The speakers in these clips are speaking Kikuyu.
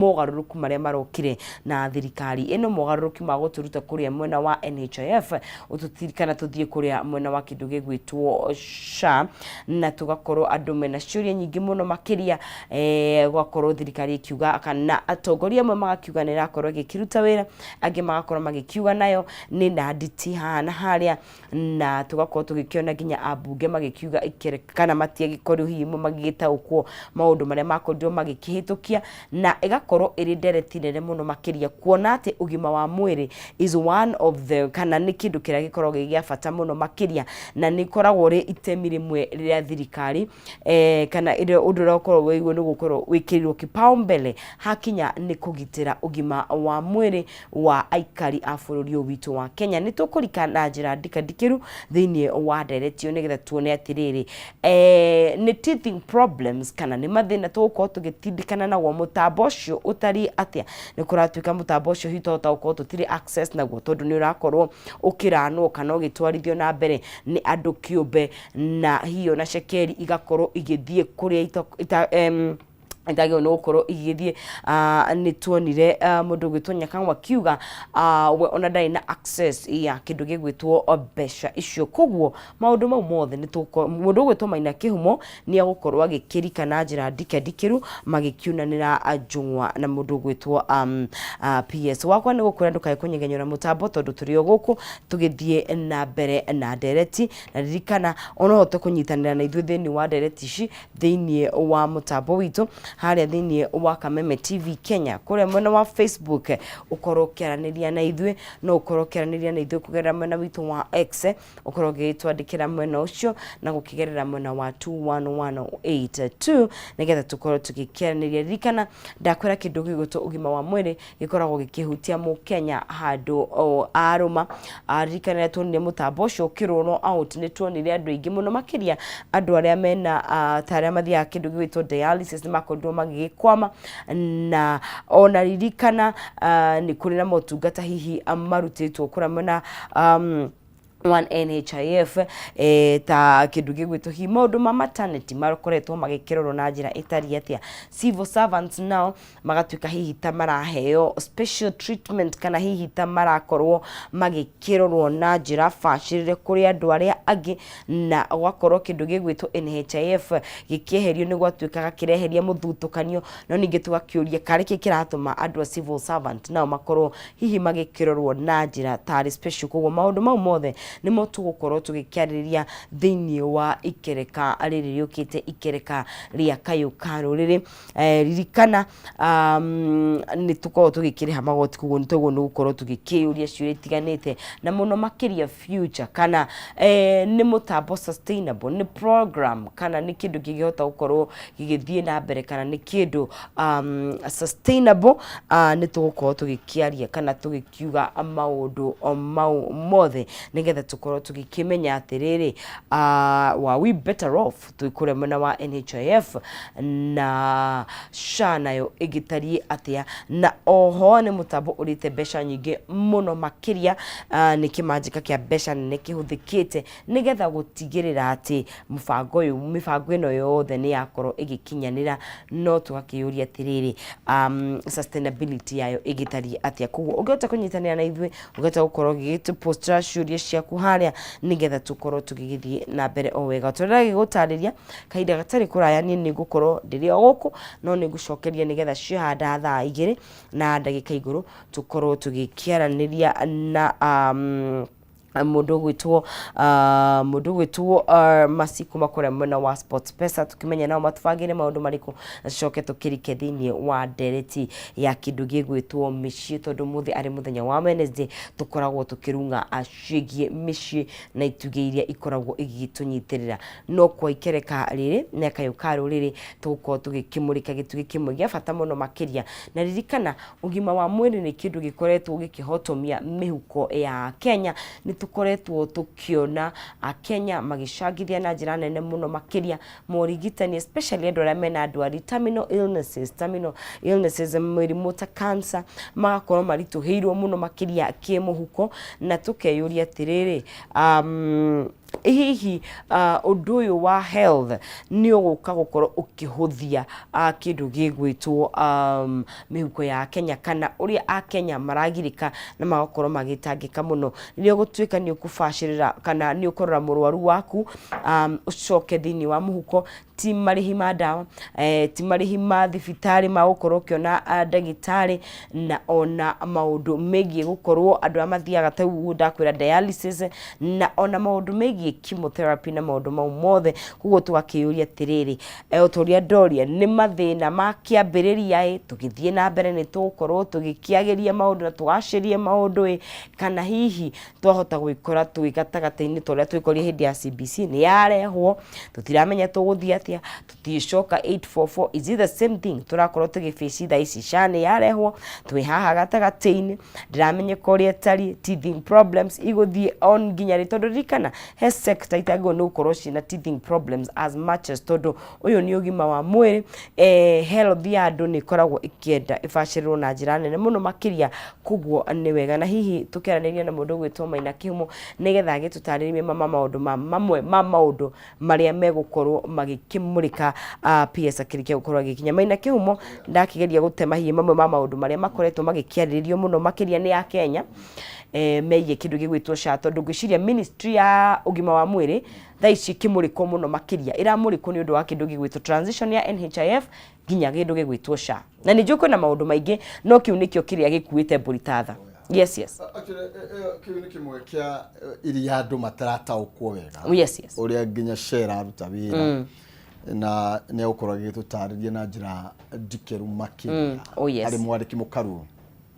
Mogarũrũku marĩa marokire na thirikari ĩno, mogarũrũku ma gũtũruta kũrĩa mwena wa NHIF ũtũtirikana tũthiĩ kũrĩa mwena wa kĩndũ gĩgwĩtwo SHA, na tũgakorwo andũ mena ciũria nyingĩ mũno makĩria, gũgakorwo thirikari ĩkiuga kana atongoria amwe magakiuga nĩ ĩrakorwo ĩgĩkĩruta wĩra, angĩ magakorwo magĩkiuga nayo nĩ na nditi haha na harĩa. Na tũgakorwo tũgĩkĩona nginya ambunge magĩkiuga kana matiagĩkorirwo hihi magĩgĩtaũkwo maũndũ marĩa makorirwo magĩkĩhĩtũkia, na ĩgakorwo ĩrĩ ndereti nene mũno makĩria kuona atĩ ũgima wa mwĩrĩ is one of the kana nĩ kĩndũ kĩrĩa gĩkoragwo gĩ gĩa bata mũno makĩria, na nĩ ĩkoragwo rĩ itemi rĩmwe rĩa thirikari, kana ũndũ ũrĩa ũkoragwo wĩgiĩ nĩ gũkorwo wĩkĩrĩirwo kipaumbele hakinya nĩ kũgitĩra ũgima wa mwĩrĩ wa aikari a bũrũri ũyũ witũ wa Kenya. Nĩ tũkũrika na njĩra ndikandikĩru thĩinĩ wa ndereti ĩyo nĩgetha tuone atĩrĩrĩ, nĩ teething problems kana nĩ mathĩna tũgũkorwo tũgĩtindĩkana naguo, mũtambo ũcio ũtariĩ atĩa? Nĩ kũratuĩka mũtambo ũcio hihi twahota gũkorwo tũtirĩ access naguo tondũ nĩ ũrakorwo ũkĩranwo kana ũgĩtwarithio na mbere nĩ andũ kĩũmbe, na hihi ona cekeri igakorwo igĩthiĩ kũrĩa itagĩrĩirwo nĩ gũkorwo igĩgĩthiĩ. Nĩ tuonire mũndũ ũgwĩtwo Nyakang'o akiuga we ona ndarĩ na access ya kĩndũ gĩgwĩtwo mbeca icio. Koguo maũndũ mau mothe nĩ tũgũkorwo, mũndũ ũgwĩtwo Maina Kĩhumo nĩ egũkorwo agĩkĩrika na njĩra ndikandikĩru magĩkiunanĩra njũng'wa na mũndũ ũgwĩtwo PS. Wakwa nĩ gũkwĩra ndũkae kũnyegenyũra mũtambo tondũ tũrĩ o gũkũ tũgĩthiĩ na mbere na ndereti, na ririkana ona ũhote kũnyitanĩra na ithuĩ thĩinĩ wa ndereti ici thĩinĩ wa mũtambo witũ harĩa thĩinĩ wa Kameme TV Kenya kũrĩa mwena wa Facebook, ũkorwo ũkĩaranĩria na ithuĩ, no ũkorwo ũkĩaranĩria na ithuĩ kũgerera mwena witũ wa X, ũkorwo ũgĩtwandĩkĩra mwena ũcio na gũkĩgerera mwena wa 21182 nĩgetha tũkorwo tũgĩkĩaranĩria. Ririkana ndakwĩra kĩndũ gĩgwĩtwo ũgima wa mwĩrĩ gĩkoragwo gĩkĩhutia mũkenya handũ arũma. Ririkana rĩrĩa tuonire mũtambo ũcio ũkĩrũrwo out, nĩ tuonire andũ aingĩ mũno makĩria andũ arĩa mena ta arĩa mathiaga kĩndũ gĩgwĩtwo dialysis nĩ makorirwo magĩgĩkwama. Na ona ririkana nĩ kũrĩ na motungata hihi marutĩtwo kũrĩa mwena one NHIF, ta kĩndũ gĩgwĩtwo hihi maũndũ ma maternity makoretwo magĩkĩrorwo na njĩra ĩtariĩ atĩa. Civil servants nao magatuĩka hihi ta maraheo special treatment kana hihi ta marakorwo magĩkĩrorwo na njĩra bacĩrĩre kũrĩ andũ arĩa angĩ, na gwakorwo kĩndũ gĩgwĩtwo NHIF gĩkĩeherio nĩ gwatuĩkaga kĩreheria mũthutũkanio, no ningĩ tũgakĩũria karĩ kĩ kĩratũma andũ a civil servant nao makorwo hihi magĩkĩrorwo na njĩra tarĩ special. Koguo maũndũ mau mothe nĩmo tũgũkorwo tũgĩkĩarĩrĩria thĩinĩ wa ikereka rĩrĩ rĩũkĩte, ikereka rĩa kayũ ka rũrĩrĩ. Ririkana nĩ tũkoragwo tũgĩkĩrĩha magoti, koguo nĩ twagĩrĩirwo nĩ gũkorwo tũgĩkĩyũria ciũria itiganĩte, na mũno makĩria future kana nĩ mũtambo sustainable, nĩ program kana nĩ kĩndũ kĩngĩhota gũkorwo gĩgĩthiĩ na mbere kana nĩ kĩndũ sustainable. Nĩ tũgũkorwo tũgĩkĩaria kana tũgĩkiuga maũndũ mau mothe nĩgetha tũkorwo tũgĩkĩmenya atĩrĩrĩ, were we better off twĩ kũrĩa mwena wa NHIF, na SHA nayo ĩgĩtariĩ atĩa? Na oho nĩ mũtambo ũrĩte mbeca nyingĩ mũno makĩria, nĩ kĩmanjĩka kĩa mbeca nene kĩhũthĩkĩte nĩgetha gũtigĩrĩra atĩ mũbango ũyũ, mĩbango ĩno yothe nĩ yakorwo ĩgĩkinyanĩra, no tũgakĩyũria atĩrĩrĩ, sustainability yayo ĩgĩtariĩ atĩa? Koguo ũngĩhota kũnyitanĩra na ithuĩ, ũngĩhota gũkorwo ũgĩgĩtũpostĩra ciũria ciaku harĩa nĩgetha tũkorwo tũgĩgĩthiĩ na mbere o wega. Ta ũrĩa ndagĩgũtarĩria, kahinda gatarĩ kũraya niĩ nĩ ngũkorwo ndĩrĩ o gũkũ, no nĩ ngũcokeria nĩgetha ciahanda thaa 2 na ndagĩka igũrũ tũkorwo tũgĩkĩaranĩria na mũndũ ũgwĩtwo Mercy kuma kũrĩa mwena wa Sports Pesa, tũkĩmenye nao matũbangĩire maũndũ marĩkũ, na tũcoke tũkĩrike thĩinĩ wa ndereti ya kĩndũ gĩgwĩtwo mĩciĩ, tondũ mũthĩ arĩ mũthenya wa Wednesday tũkoragwo tũkĩrung'a ciĩgiĩ mĩciĩ na itugĩ iria ikoragwo igĩtũnyitĩrĩra. No kwa ikereka rĩrĩ na kayũ ka rũrĩrĩ tũgũkorwo tũgĩkĩmũrĩka gĩtugĩ kĩmwe gĩa bata mũno makĩria. Na ririkana ũgima wa mwĩrĩ nĩ kĩndũ gĩkoretwo gĩkĩhotomia mĩhuko ya Kenya. Nĩ tũkoretwo tũkĩona Akenya magĩcangithia na njĩra nene mũno makĩria morigitani, especially andũ arĩa mena ndwari terminal illnesses, terminal illnesses, mĩrimũ ta cancer, magakorwo maritũhĩirwo mũno makĩria kĩmũhuko, na tũkeyũria atĩrĩrĩ, Hihi ũndũ ũyũ wa health nĩ ũgũka gũkorwo ũkĩhũthia kĩndũ gĩgwĩtwo mĩhuko ya Kenya kana ũrĩa Akenya maragirĩka na magakorwo magĩtangĩka mũno rĩrĩa ũgũtuĩka nĩ ũkũbacĩrĩra kana nĩ ũkũrora mũrwaru waku, ũcoke thĩinĩ wa mũhuko ti marĩhi ma ndawa, ti marĩhi ma thibitarĩ ma gũkorwo ũkĩona ndagĩtarĩ, na ona maũndũ megiĩ gũkorwo andũ arĩa mathiaga ta rĩu ndakwĩra dialysis, na ona maũndũ megiĩ chemotherapy na maũndũ mau mothe. Koguo tũgakĩyũria atĩrĩrĩ, o ta ũrĩa ndoria, nĩ mathĩna ma kĩambĩrĩria ĩ, tũgĩthiĩ na mbere nĩ tũgũkorwo tũgĩkĩagĩria maũndũ na tũgacĩrie maũndũ ĩ, kana hihi twahota gwĩkora twĩ gatagatĩ-inĩ ta ũrĩa twekorire hĩndĩ ya CBC, nĩ yarehwo, tũtiramenya tũgũthiĩ atĩa, tũticoka 844, is it the same thing tũrakorwo tũgĩ face thaa ici? SHA nĩ yarehwo, twĩ haha gatagatĩ-inĩ, ndĩramenyeka ũrĩa ĩtariĩ, teething problems igũthiĩ on nginya rĩ, tondũ ririkana he sector itagĩrĩirwo nĩ gũkorwo ciĩna teething problems as much as, tondũ ũyũ nĩ ũgima wa mwĩrĩ, health ya andũ nĩ ĩkoragwo ĩkĩenda ĩbacĩrĩrwo na njĩra nene mũno makĩria, koguo nĩ wega na hihi tũkĩaranĩria na mũndũ ũgwĩtwo Maina Kĩhumo nĩgetha agĩtũtarĩrie ma maũndũ ma mamwe ma maũndũ marĩa megũkorwo magĩkĩmũrĩka PS akĩrĩkia gũkorwo agĩkinya. Maina Kĩhumo ndakĩgeria gũtema hihi mamwe ma maũndũ marĩa makoretwo magĩkĩarĩrĩrio mũno makĩria nĩ Akenya megiĩ kĩndũ gĩgwĩtwo SHA, tondũ ngwĩciria ministry ya ũgima wa mwĩrĩ thaa ici ĩkĩmũrĩkwo mũno makĩria ĩramũrĩkwo nĩ ũndũ wa kĩndũ gĩgwĩtwo transition ya NHIF nginya kĩndũ gĩgwĩtwo SHA, na nĩ njũĩ kwĩna maũndũ maingĩ no kĩu nĩkĩo kĩrĩa gĩkuĩte mbũri ta tha. Yes, yes. Actually, kĩu nĩ kĩmwe kĩa iria andũ matarataũkwo wega Yes. ũrĩa nginya SHA ĩraruta wĩra, na nĩ egũkorwo agĩtũtarĩria na njĩra ndikĩru makĩria Oh, yes. arĩ mwandĩki mũkaru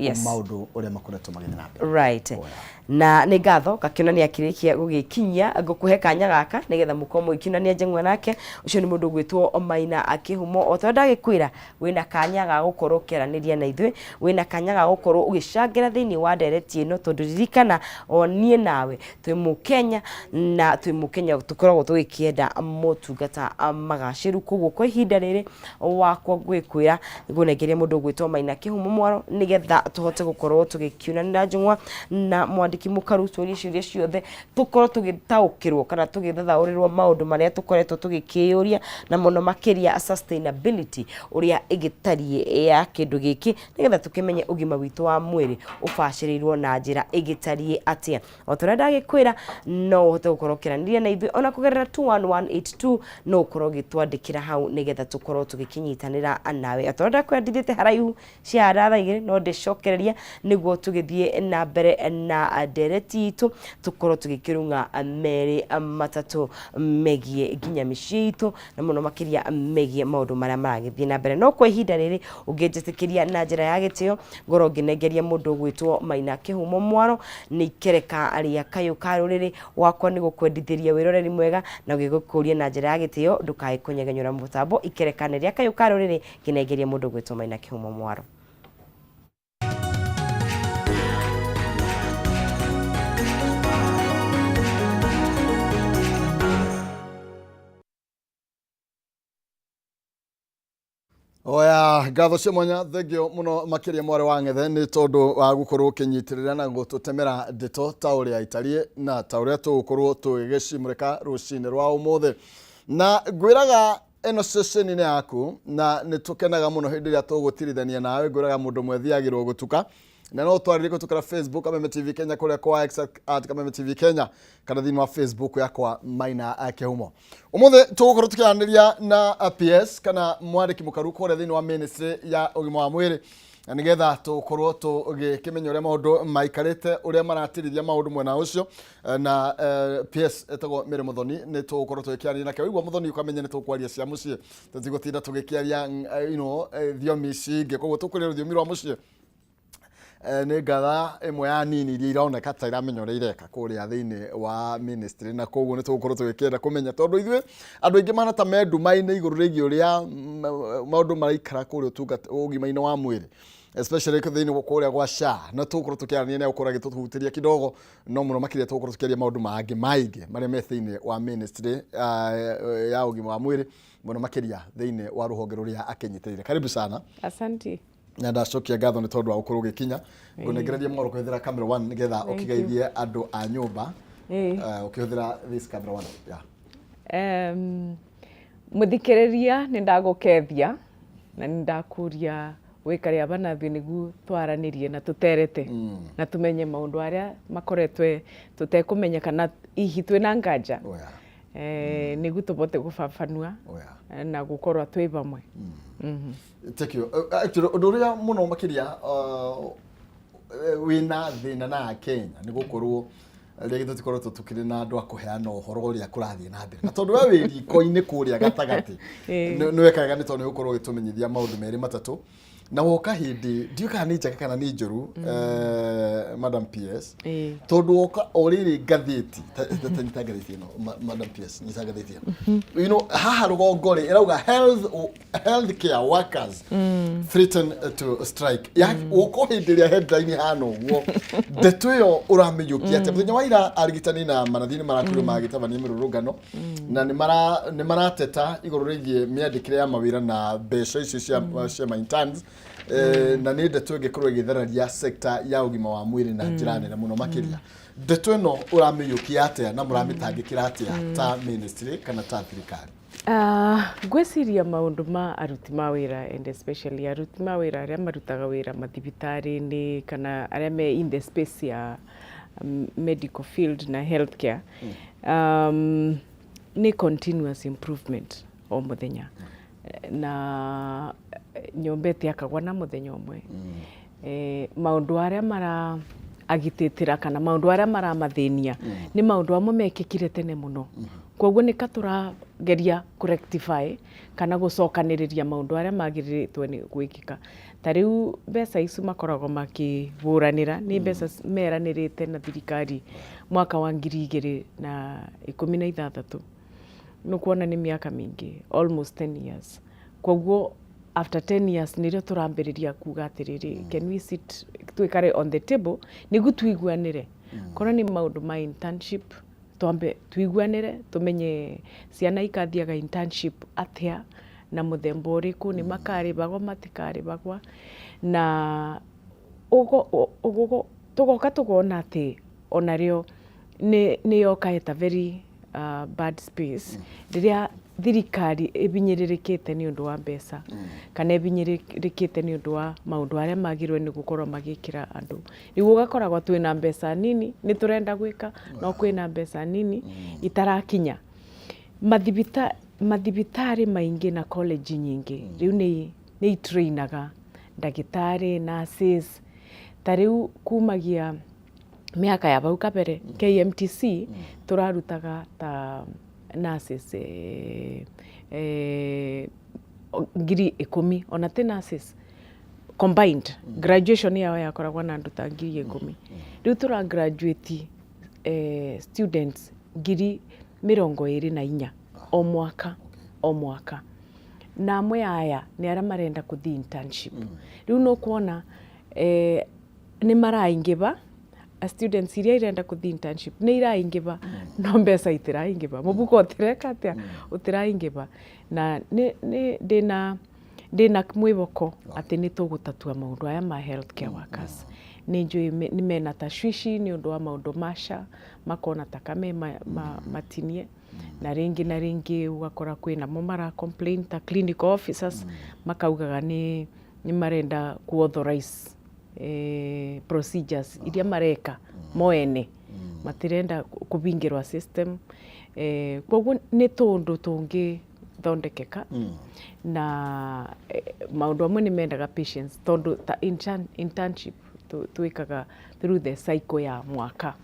maũndũ ũrĩa makoretwo magĩthiĩ na mbere. Right, na nĩ ngatho ngakĩona nĩ akĩrĩkia gũgĩkinyia, ngũkũhe kanya gaka nĩgetha mũkorwo mũgĩkiunania njeng'wa nake. Ũcio nĩ mũndũ ũgwĩtwo Maina Kĩhumo. O ta ũrĩa ndagĩkwĩra, wĩna kanya ga gũkorwo ũkĩaranĩria na ithuĩ, wĩna kanya ga gũkorwo ũgĩcangĩra thĩinĩ wa ndereti ĩno, tondũ ririkana o niĩ nawe twĩ mũkenya, na twĩ mũkenya tũkoragwo tũgĩkĩenda motungata magacĩru. Koguo kwa ihinda rĩrĩ wakwa ngwĩkwĩra ngũnengeria mũndũ ũgwĩtwo Maina Kĩhumo mwaro nĩgetha tũhote gũkorwo tũgĩkiunanĩra njũng'wa na mwandĩki mũkaru, tũrie ciũria ciothe, tũkorwo tũgĩtaũkĩrwo kana tũgĩthathaũrĩrwo maũndũ marĩa tũkoretwo tũgĩkĩyũria, na mũno makĩria sustainability ũrĩa ĩgĩtariĩ ya kĩndũ gĩkĩ, nĩgetha tũkĩmenye ũgima witũ wa mwĩrĩ ũbacĩrĩirwo na njĩra ĩgĩtariĩ atĩa. O ta ũrĩa ndagĩkwĩra, no ũhote gũkorwo ũkĩaranĩria na ithuĩ ona kũgerera 21182, no ũkorwo ũgĩtwandĩkĩra hau nĩgetha tũkorwo tũgĩkĩnyitanĩra nawe. O ta ũrĩa ndakwĩra, ndithĩte haraihu cia thaa 2, no ndĩcokereria nĩguo tũgĩthiĩ na mbere na ndereti itũ, tũkorwo tũgĩkĩrung'a merĩ matatũ megiĩ nginya mĩciĩ itũ, na mũno makĩria megiĩ maũndũ marĩa maragĩthiĩ na mbere. No kwa ihinda rĩrĩ, ũngĩnjĩtĩkĩria na njĩra ya gĩtĩo, ngorwo ngĩnengeria mũndũ ũgwĩtwo Maina Kĩhumo mwaro, nĩ ikereka rĩa kayũ ka rũrĩrĩ. Wakwa nĩ gũkwendithĩria wĩroreri mwega na gũgĩkũria na njĩra ya gĩtĩo ndũkae kũnyegenyũra mũtambo. Ikereka nĩ rĩa kayũ ka rũrĩrĩ, ngĩnengeria mũndũ ũgwĩtwo Maina Kĩhumo mwaro. Oya ngatho cia mwanya, thengio muno makiria mwarĩ wa Ng'ethe nĩ tondũ wa gũkorwo ũkĩnyitĩrĩra na gũtũtemera ndeto ta ũrĩa itariĩ na ta ũrĩa tũgũkorwo tũgĩgĩcimũrĩka rũcinĩ rwa ũmũthĩ. Na ngwĩraga ĩno ceceni nĩ yaku na nĩ tũkenaga mũno hĩndĩ ĩrĩa tũgũtirithania nawe. Ngwĩraga mũndũ ũmwe thiagĩrwo gũtuka, na no twarĩrie kũhĩtũkĩra Facebook Kameme TV Kenya, kũrĩa kwa X at Kameme TV Kenya, kana thĩinĩ wa Facebook yakwa Maina Kĩhumo. Ũmũthĩ tũgũkorwo tũkĩaranĩria na PS kana mwandĩki mũkaru kũrĩa thĩinĩ wa ministry ya ũgima wa mwĩrĩ, na nĩgetha tũkorwo tũgĩkĩmenya ũrĩa maũndũ maikarĩte, ũrĩa maratirithia maũndũ mwena ũcio. Na PS etagwo Mary Muthoni, nĩ tũgũkorwo tũgĩkĩaranĩria nake. Waigua Muthoni ũkamenya nĩ tũkwaria cia mũciĩ, tũtigũtinda tũgĩkĩaria thiomi ici ingĩ, koguo tũkwaria rũthiomi rwa mũciĩ. Nĩ ngatha ĩmwe ya nini iria ironeka ta iramenya ũrĩa ireka kũrĩa thĩinĩ wa ministry, na koguo nĩ tũgũkorwo tũgĩkĩenda kũmenya, tondũ ithuĩ andũ aingĩ mahana ta me nduma-inĩ igũrũ rĩgiĩ ũrĩa maũndũ maraikara kũrĩa ũtungata ũgima-inĩ wa mwĩrĩ, especially thĩinĩ wa kũrĩa gwa SHA. Na tũgũkorwo tũkĩaranĩria na gũkorwo agĩtũhutĩria kidogo, no mũno makĩria tũgũkorwo tũkĩaria maũndũ mangĩ maingĩ marĩa me thĩinĩ wa ministry ya ũgima wa mwĩrĩ, mũno makĩria thĩinĩ wa rũhonge rũrĩa akĩnyitĩrĩire. Karibu sana. Asante. Na ndacokia ngatho nĩ tondũ wa gũkorwo ũgĩkinya. Ngũnengereria mwaro kũhĩthĩra camera one nĩgetha Thank you. ũkĩgeithie andũ a nyũmba. Ũkĩhũthĩra this camera one, yeah. Mũthikĩrĩria, nĩ ndagũkethia na nĩ ndakũria wĩkare aba nathuĩ nĩguo twaranĩrie na tũterete na tũmenye maũndũ arĩa makoretwe tũtekũmenya kana hihi twĩna nganja. Nĩguo tũbote gũbabanua na gũkorwo twĩ vamwe. Thank you. Actually, ũndũ ũrĩa mũno makĩria wĩna thĩna na Akenya nĩ gũkorwo rĩngĩ tũtikoretwo tũkĩrĩ na andũ a kũheana ũhoro ũrĩa kũrathiĩ na mbere, na tondũ we wĩ riko-inĩ kũrĩa gatagatĩ, nĩ wekaga nĩ tondũ nĩ gũkorwo ũgĩtũmenyithia maũndũ merĩ matatũ na woka hĩndĩ ndiũĩ kana nĩ njega kana nĩ njũru, Madam PS, tondũ woka o rĩrĩ ngathĩti ta nyita ngathĩti ĩno, Madam PS, nyita ngathĩti ĩno, haha rũgongo rĩ ĩrauga health care workers threaten to strike ya woka o hĩndĩ ĩrĩa headline ihana ũguo. Ndeto ĩyo ũramĩiyũkia atĩa? Mũthenya wa ira arigitani na manathi nĩ marakorirwo magĩtabania mĩrũrũngano na nĩ marateta igũrũ rĩgiĩ mĩandĩkĩre ya mawĩra na mbeca icio cia ma interns, na nĩ ndeto ĩngĩkorwo ĩgĩthararia sector ya ũgima wa mwĩrĩ na njĩra nene mũno makĩria. Ndeto ĩno ũramĩiyũkia atĩa na mũramĩtangĩkĩra atĩa ta ministry kana ta thirikari? Ngwĩciria maũndũ ma aruti ma wĩra, and especially aruti ma wĩra arĩa marutaga wĩra mathibitarĩ-inĩ kana arĩa me in the space ya medical field na healthcare, nĩ continuous improvement o mũthenya, na nyũmba ĩtiakagwo na mũthenya ũmwe. Maũndũ arĩa mara agitĩtĩra kana maũndũ arĩa maramathĩnia nĩ maũndũ amwe mekĩkire tene mũno, koguo nĩ ka tũrageria kũ rectify kana gũcokanĩrĩria maũndũ arĩa magĩrĩrĩtwo nĩ gwĩkĩka. Ta rĩu mbeca icu makoragwo makĩhũranĩra nĩ mbeca meranĩrĩte na thirikari mwaka wa 2016. Nĩ kuona nĩ mĩaka mĩingĩ, almost 10 years. Koguo after 10 years nĩrĩo tũrambĩrĩria kuga atĩrĩrĩ, can we sit, twĩkare on the table nĩguo tuiguanĩre? Korwo nĩ maũndũ ma internship, twambe tuiguanĩre, tũmenye ciana ikathiaga internship atĩa na mũthemba ũrĩkũ, nĩ makarĩbagwo, matikarĩbagwa, na tũgoka tũkona atĩ onarĩo nĩ yoka at a very bad space rĩrĩa thirikari ĩbinyĩrĩrĩkĩte nĩ ũndũ wa mbeca kana ĩbinyĩrĩrĩkĩte nĩ ũndũ wa maũndũ arĩa magĩrĩirwo nĩ gũkorwo magĩkĩra andũ. Rĩu ũgakoragwo twĩna mbeca nini, nĩ tũrenda gwĩka no kwĩna mbeca nini itarakinya. Mathibitarĩ maingĩ na college nyingĩ rĩu nĩ itrainaga ndagĩtarĩ, nurses. Ta rĩu kumagia mĩaka ya bau kabere, KMTC tũrarutaga ta nurses 10,000, ona ti nurses combined, graduation yao yakoragwo na andũ ta 10,000. Rĩu tũra graduate students 24,000 o mwaka o mwaka, na amwe aya nĩ arĩa marenda kũthiĩ internship. Rĩu nĩ ũkuona nĩ maraingĩva, students iria irenda kũthiĩ internship nĩ iraingĩva, no mbeca itiraingĩva, mũbuko ũtireka atĩa, ũtiraingĩva. Na nĩ ndĩna mwĩhoko atĩ nĩ tũgũtatua maũndũ aya ma healthcare workers. Nĩ njũĩ nĩ mena tashwishi nĩ ũndũ wa maũndũ ma SHA, makona ta kame matinie, na rĩngĩ na rĩngĩ ũgakora kwĩna mo mara complain ta clinical officers, makaugaga nĩ marenda ku authorize procedures iria mareka mo ene, matirenda kũbingĩrwa system. Koguo nĩ tũndũ tũngĩthondekeka na maũndũ amwe nĩ mendaga patience, tondũ ta internship twĩkaga through the cycle ya mwaka,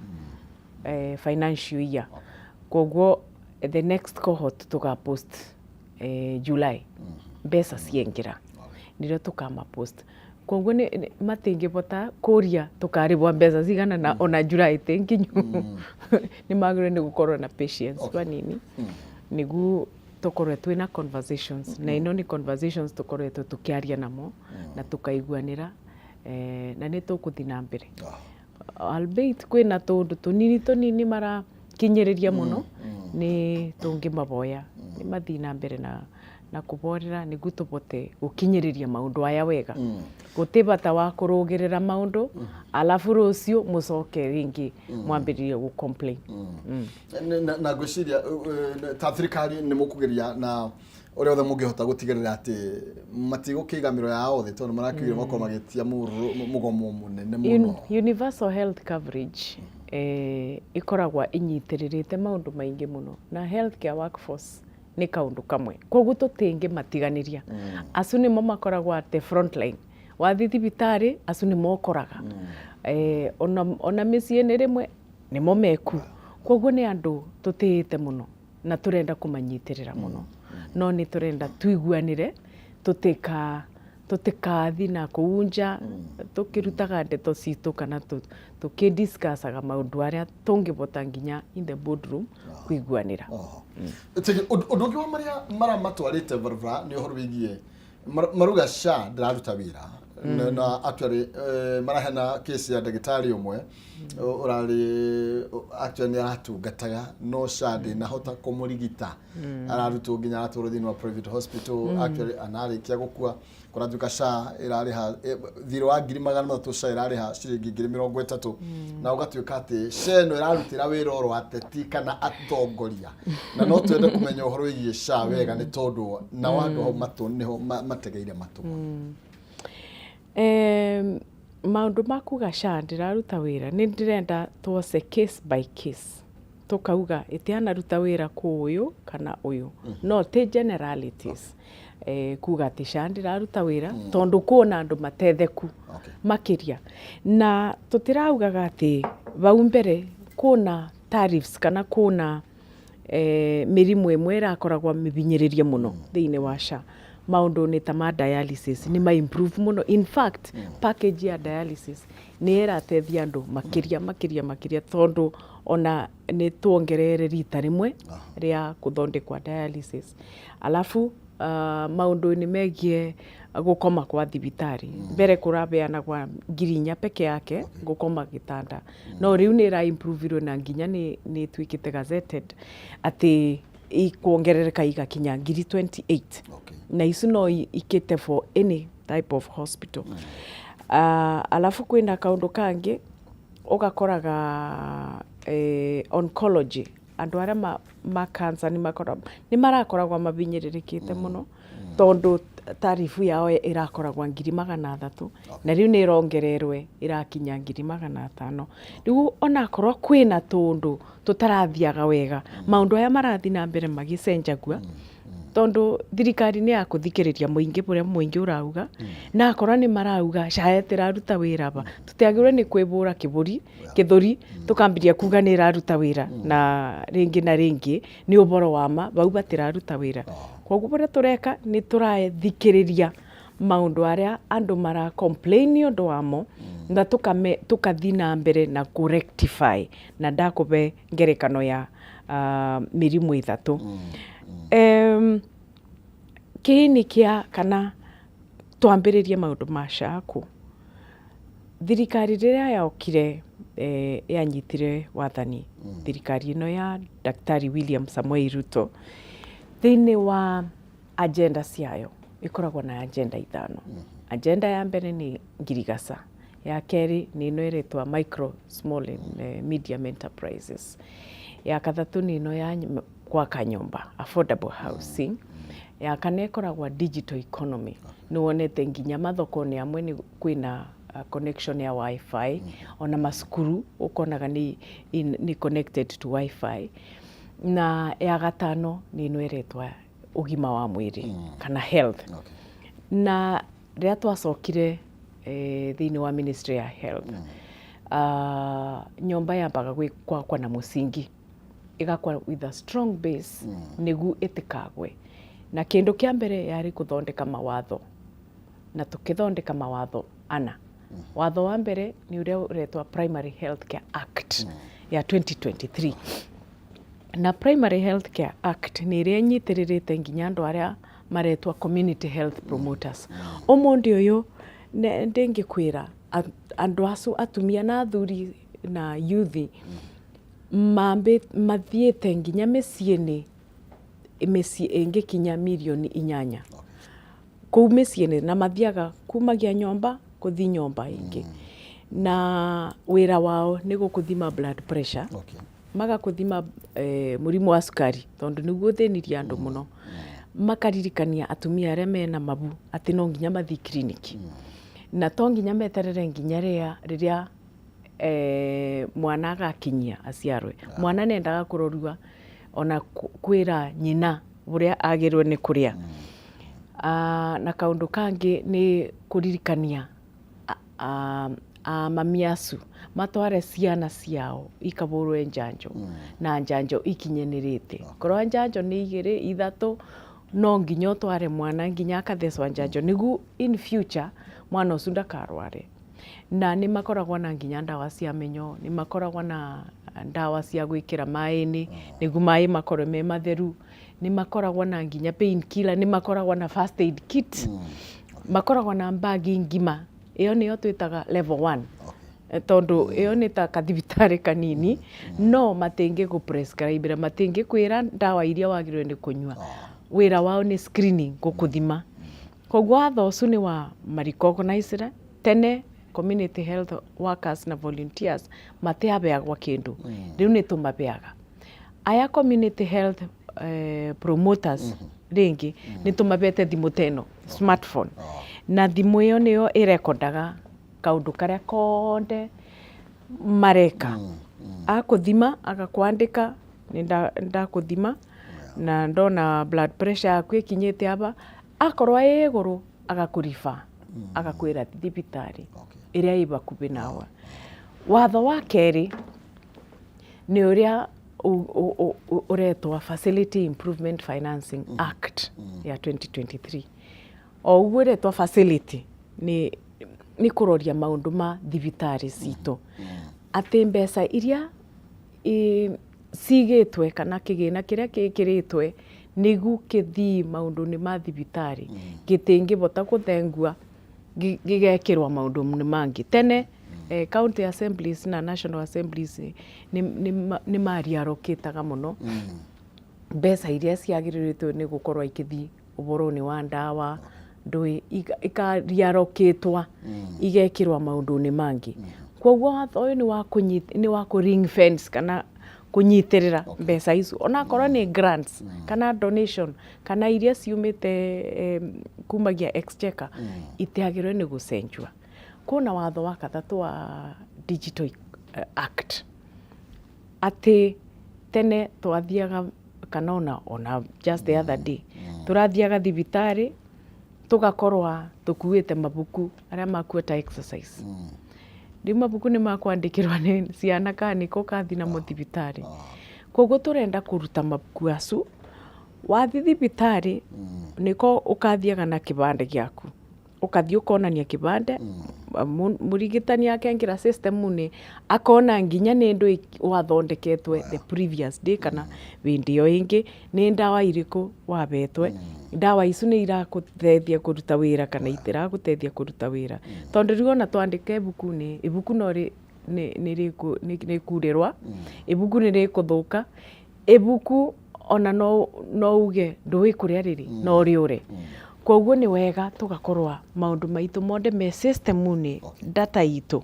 financial year. Koguo the next cohort tũga post July, mbeca ciengĩra nĩrĩo tũkama post. Koguo matingĩbota kũria tũkarĩbwa mbeca cigana na ona July tĩ nginyu. Nĩ magĩrĩirwo nĩ gũkorwo na patience vanini nĩguo tũkorwo twĩna conversations, na ĩno nĩ conversations tũkoretwo tũkĩaria namo na tũkaiguanĩra, na nĩ tũkũthiĩ na mbere, albeit kwĩna tũũndũ tũnini tũnini marakinyĩrĩria mũno. Nĩ tũngĩmaboya nĩ mathiĩ na mbere na Na kũborera nĩguo tũbote gũkinyĩrĩria maũndũ aya wega. Gũtĩ bata wa kũrũgĩrĩra maũndũ alafu rũciũ mũcoke rĩngĩ mwambĩrĩrie gũ complain. Na ngwĩciria ta thirikari nĩ mũkũgeria na ũrĩa othe mũngĩhota gũtigĩrĩra atĩ matigũkĩiga mĩro yao thĩ, tondũ marakiugire makorwo magĩtia mũgomo mũnene mũno. Universal health coverage ĩkoragwo ĩnyitĩrĩrĩte maũndũ maingĩ mũno, na healthcare workforce nĩ kaũndũ kamwe, koguo tũtingĩmatiganĩria. Acu nĩmo makoragwo at the front line. Wathiĩ thibitarĩ, acu nĩmo ũkoraga. Ona mĩciĩ-inĩ rĩmwe nĩmo meku. Koguo nĩ andũ tũtĩĩte mũno na tũrenda kũmanyitĩrĩra mũno, no nĩ tũrenda tuiguanĩre, tũtikathi na kũu nja tũkĩrutaga ndeto citũ kana tũkĩdiscussaga maũndũ arĩa tũngĩbota nginya in the boardroom kũiguanĩra. Oho. Tegi, ũndũ ũngĩ wa marĩa maramatwarĩte barabara nĩ ũhoro wĩgiĩ maruga SHA ndĩraruta wĩra na actually marahena case ya ndagĩtarĩ ũmwe ũrarĩ actually nĩ aratungataga no SHA ndĩnahota kũmũrigita, ararutwo nginya aratwarwo thĩinĩ wa private hospital, actually anarĩkia gũkua. Kũratuĩka SHA ĩrarĩha thirĩ wa 300,000, SHA ĩrarĩha ciringi 30,000, na ũgatuĩka atĩ SHA ĩno ĩrarutĩra wĩra oro ateti kana atongoria. Na no twende kũmenya ũhoro wĩgiĩ SHA wega, nĩ tondũ nao andũ hau matũ nĩho mategeire matũ. Maũndũ ma kuga SHA ndĩraruta wĩra, nĩ ndĩrenda tuose case by case, tũkauga ĩtianaruta wĩra kũ ũyũ kana ũyũ, no ti generalities kuga atĩ SHA ndĩraruta wĩra, tondũ kwĩna andũ matetheku makĩria. Na tũtiraugaga atĩ vau mbere kwĩna tariffs kana kwĩna mĩrimũ ĩmwe ĩrakoragwo mĩhinyĩrĩrie mũno thĩinĩ wa SHA. Maũndũ nĩ ta ma dialysis nĩ ma improve mũno. In fact, package ya dialysis nĩ ĩrateithia andũ makĩria makĩria makĩria, tondũ ona nĩ tuongerere rita rĩmwe rĩa kũthondekwa dialysis. Alafu maũndũ-inĩ megiĩ gũkoma kwa thibitarĩ, mbere kũrabeanagwa 4,000 peke yake gũkoma gĩtanda, no rĩu nĩ ĩra improve na nginya nĩ ĩtuĩkĩte gazetted atĩ ikuongerereka igakinya 28,000. Na ici no ikĩte for any type of hospital. Alafu kwĩna kaũndũ kangĩ ũgakoraga oncology, andũ arĩa ma cancer nĩ marakoragwo mabinyĩrĩrĩkĩte mũno, tondũ tarifu yao ĩrakoragwo 300,000, na rĩu nĩ ĩrongererwe ĩrakinya 500,000. Rĩu onakorwo kwĩna tũndũ tũtarathiaga wega, maũndũ aya marathiĩ na mbere magĩcenjagua, tondũ thirikari nĩ ya kũthikĩrĩria mũingĩ, ũrĩa mũingĩ ũrauga. Na akorwo nĩ marauga SHA ĩtĩraruta wĩra ba, tũtiagĩrĩirwo nĩ kwĩbũra kĩbũri kĩthũri tũkambiria kuga nĩ ĩraruta wĩra, na rĩngĩ na rĩngĩ nĩ ũboro wa ma bau batĩraruta wĩra. Koguo ũrĩa tũreka nĩ tũrathikĩrĩria maũndũ arĩa andũ mara complain nĩ ũndũ wamo, na tũkathi na mbere na kũ rectify. Na ndakũbe ngerekano ya mĩrimũ ĩthatũ. Kĩini kĩa kana twambĩrĩrie maũndũ ma SHA kũ thirikari rĩrĩa yokire, yanyitire wathani, thirikari ĩno ya Daktari William Samoei Ruto, thĩinĩ wa agenda ciayo ĩkoragwo na agenda ithano. Agenda ya mbere nĩ ngirigaca, ya kerĩ nĩ ĩno ĩretwa micro, small and medium enterprises, ya kathatũ nĩ ĩno ya gwaka nyũmba, affordable housing, ya kana ĩkoragwo digital economy. Nĩ wonete nginya mathoko-inĩ amwe nĩ kwĩna connection ya WiFi, ona macukuru ũkonaga nĩ connected to WiFi, na ya gatano nĩ ĩno ĩretwa ũgima wa mwĩrĩ kana health. Na rĩrĩa twacokire thĩinĩ wa ministry ya health, nyũmba yambaga gwakwa na mũcingi, ĩgakwa with a strong base nĩguo ĩtikagwe. Na kĩndũ kĩa mbere yarĩ gũthondeka mawatho, na tũkĩthondeka mawatho ana. Watho wa mbere nĩ ũrĩa ũretwa Primary Health Care Act ya 2023, na Primary Health Care Act nĩ ĩrĩa ĩnyitĩrĩrĩte nginya andũ arĩa maretwa community health promoters. Ũmũthĩ ũyũ ndĩngĩkwĩra andũ acu, atumia na athuri na yuthi, mathiĩte nginya mĩciĩ-inĩ. Mĩciĩ ĩngĩkinya mirioni 8 kũu mĩciĩ-inĩ, na mathiaga kumagia nyomba kũthi nyomba ĩngĩ, na wĩra wao nĩ gũkũthima blood pressure, magakũthima mũrimũ wa cukari, tondũ nĩguo ũthĩnirie andũ mũno, makaririkania atumia arĩa mena mabu atĩ no nginya mathiĩ kiriniki, na to nginya meterere nginya rĩrĩa mwana agakinyia aciarwe. Mwana nendaga kũrorua ona kwĩra nyina ũrĩa agĩrĩirwo nĩ kũrĩa. Na kaũndũ kangĩ nĩ kũririkania a mami acu matware ciana ciao ikabũrwe njanjo, na njanjo ikinyanĩrĩte. Korwo njanjo nĩ igĩrĩ, ithatũ, no nginya ũtware mwana nginya akathecwa njanjo, nĩguo in future mwana ũcio ndakarware. Na nĩ makoragwo na nginya ndawa cia mĩnyoo, nĩ makoragwo na ndawa cia gwĩkĩra maĩ-inĩ nĩguo maĩ makorwo me matheru, nĩ makoragwo na nginya pain killer, nĩ makoragwo na first aid kit, makoragwo na mbagi ngima. Ĩyo nĩyo twĩtaga level 1, tondũ ĩyo nĩ ta kathibitarĩ kanini, no matingĩ prescribe, matingĩkwĩra ndawa iria wagĩrĩirwo nĩ kũnyua. Wĩra wao nĩ screening, gũkũthima. Koguo watho ũcio nĩ wa marecognize. Tene community health workers na volunteers matiabeagwo kĩndũ, rĩu nĩ tũmabeaga. Aya community health promoters rĩngĩ nĩ tũmabete thimũ ta ĩno, smartphone, na thimũ ĩyo nĩyo ĩrekondaga kaũndũ karĩa konde mareka. Akũthima agakwandĩka, nĩ ndakũthima na ndona blood pressure yaku ĩkinyĩte aba. Akorwo ĩ igũrũ, agakũriba, agakwĩra thibitarĩ ĩrĩa ĩ bakubĩ nawe. Watho wa kerĩ nĩ ũrĩa ũretwo Facility Improvement Financing Act ya 2023. O ũguo ĩretwo facility, nĩ kũroria maũndũ ma thibitarĩ citũ, atĩ mbeca iria cigĩtwe kana kĩgĩna kĩrĩa gĩkĩrĩtwe nĩguo kĩthii maũndũ-inĩ ma thibitarĩ gĩtingĩbota gũthengua gĩgekĩrwo maũndũ-inĩ mangĩ. Tene county assemblies na national assemblies nĩ mariarokĩtaga mũno mbeca iria ciagĩrĩrĩtwo nĩ gũkorwo ikĩthiĩ ũhoro-inĩ wa ndawa ndũĩ, ikariarokĩtwa igekĩrwo maũndũ-inĩ mangĩ. Koguo watho ũyũ nĩ wa kũ ring fence kana kũnyitĩrĩra mbeca icio, onakorwo nĩ grants kana donation kana iria ciumĩte kumagia exchequer, itiagĩrĩirwo nĩ gũcenjua. Kwĩna watho wa gatatũ wa Digital Act, atĩ tene twathiaga, kana ona just the other day tũrathiaga thibitarĩ tũgakorwa tũkuĩte mabuku arĩa makuo ta exercise. Rĩu mabuku nĩ makwandĩkĩrwo nĩ ciana kana nĩko ũkathi namo thibitarĩ. Koguo tũrenda kũruta mabuku acu. Wathi thibitarĩ, nĩko ũkathiaga na kĩbandĩ gĩaku, ũkathiĩ ũkonania kĩbandĩ, mũrigitani akengĩra system-inĩ, akona nginya nĩ ndũ wathondeketwe the previous day kana hĩndĩ ĩyo ĩngĩ, nĩ ndawa irĩkũ wabetwe, ndawa icu nĩ irakũteithia kũruta wĩra kana itiragũteithia kũruta wĩra. Tondũ rĩu ona twandĩka ibuku-inĩ, ibuku no nĩ rĩkurĩrwa, ibuku nĩ rĩkũthũka, ibuku ona no uge ndũĩ kũrĩa rĩrĩ, no rĩũre. Koguo nĩ wega tũgakorwa maũndũ maitũ mothe me system-inĩ, data itũ,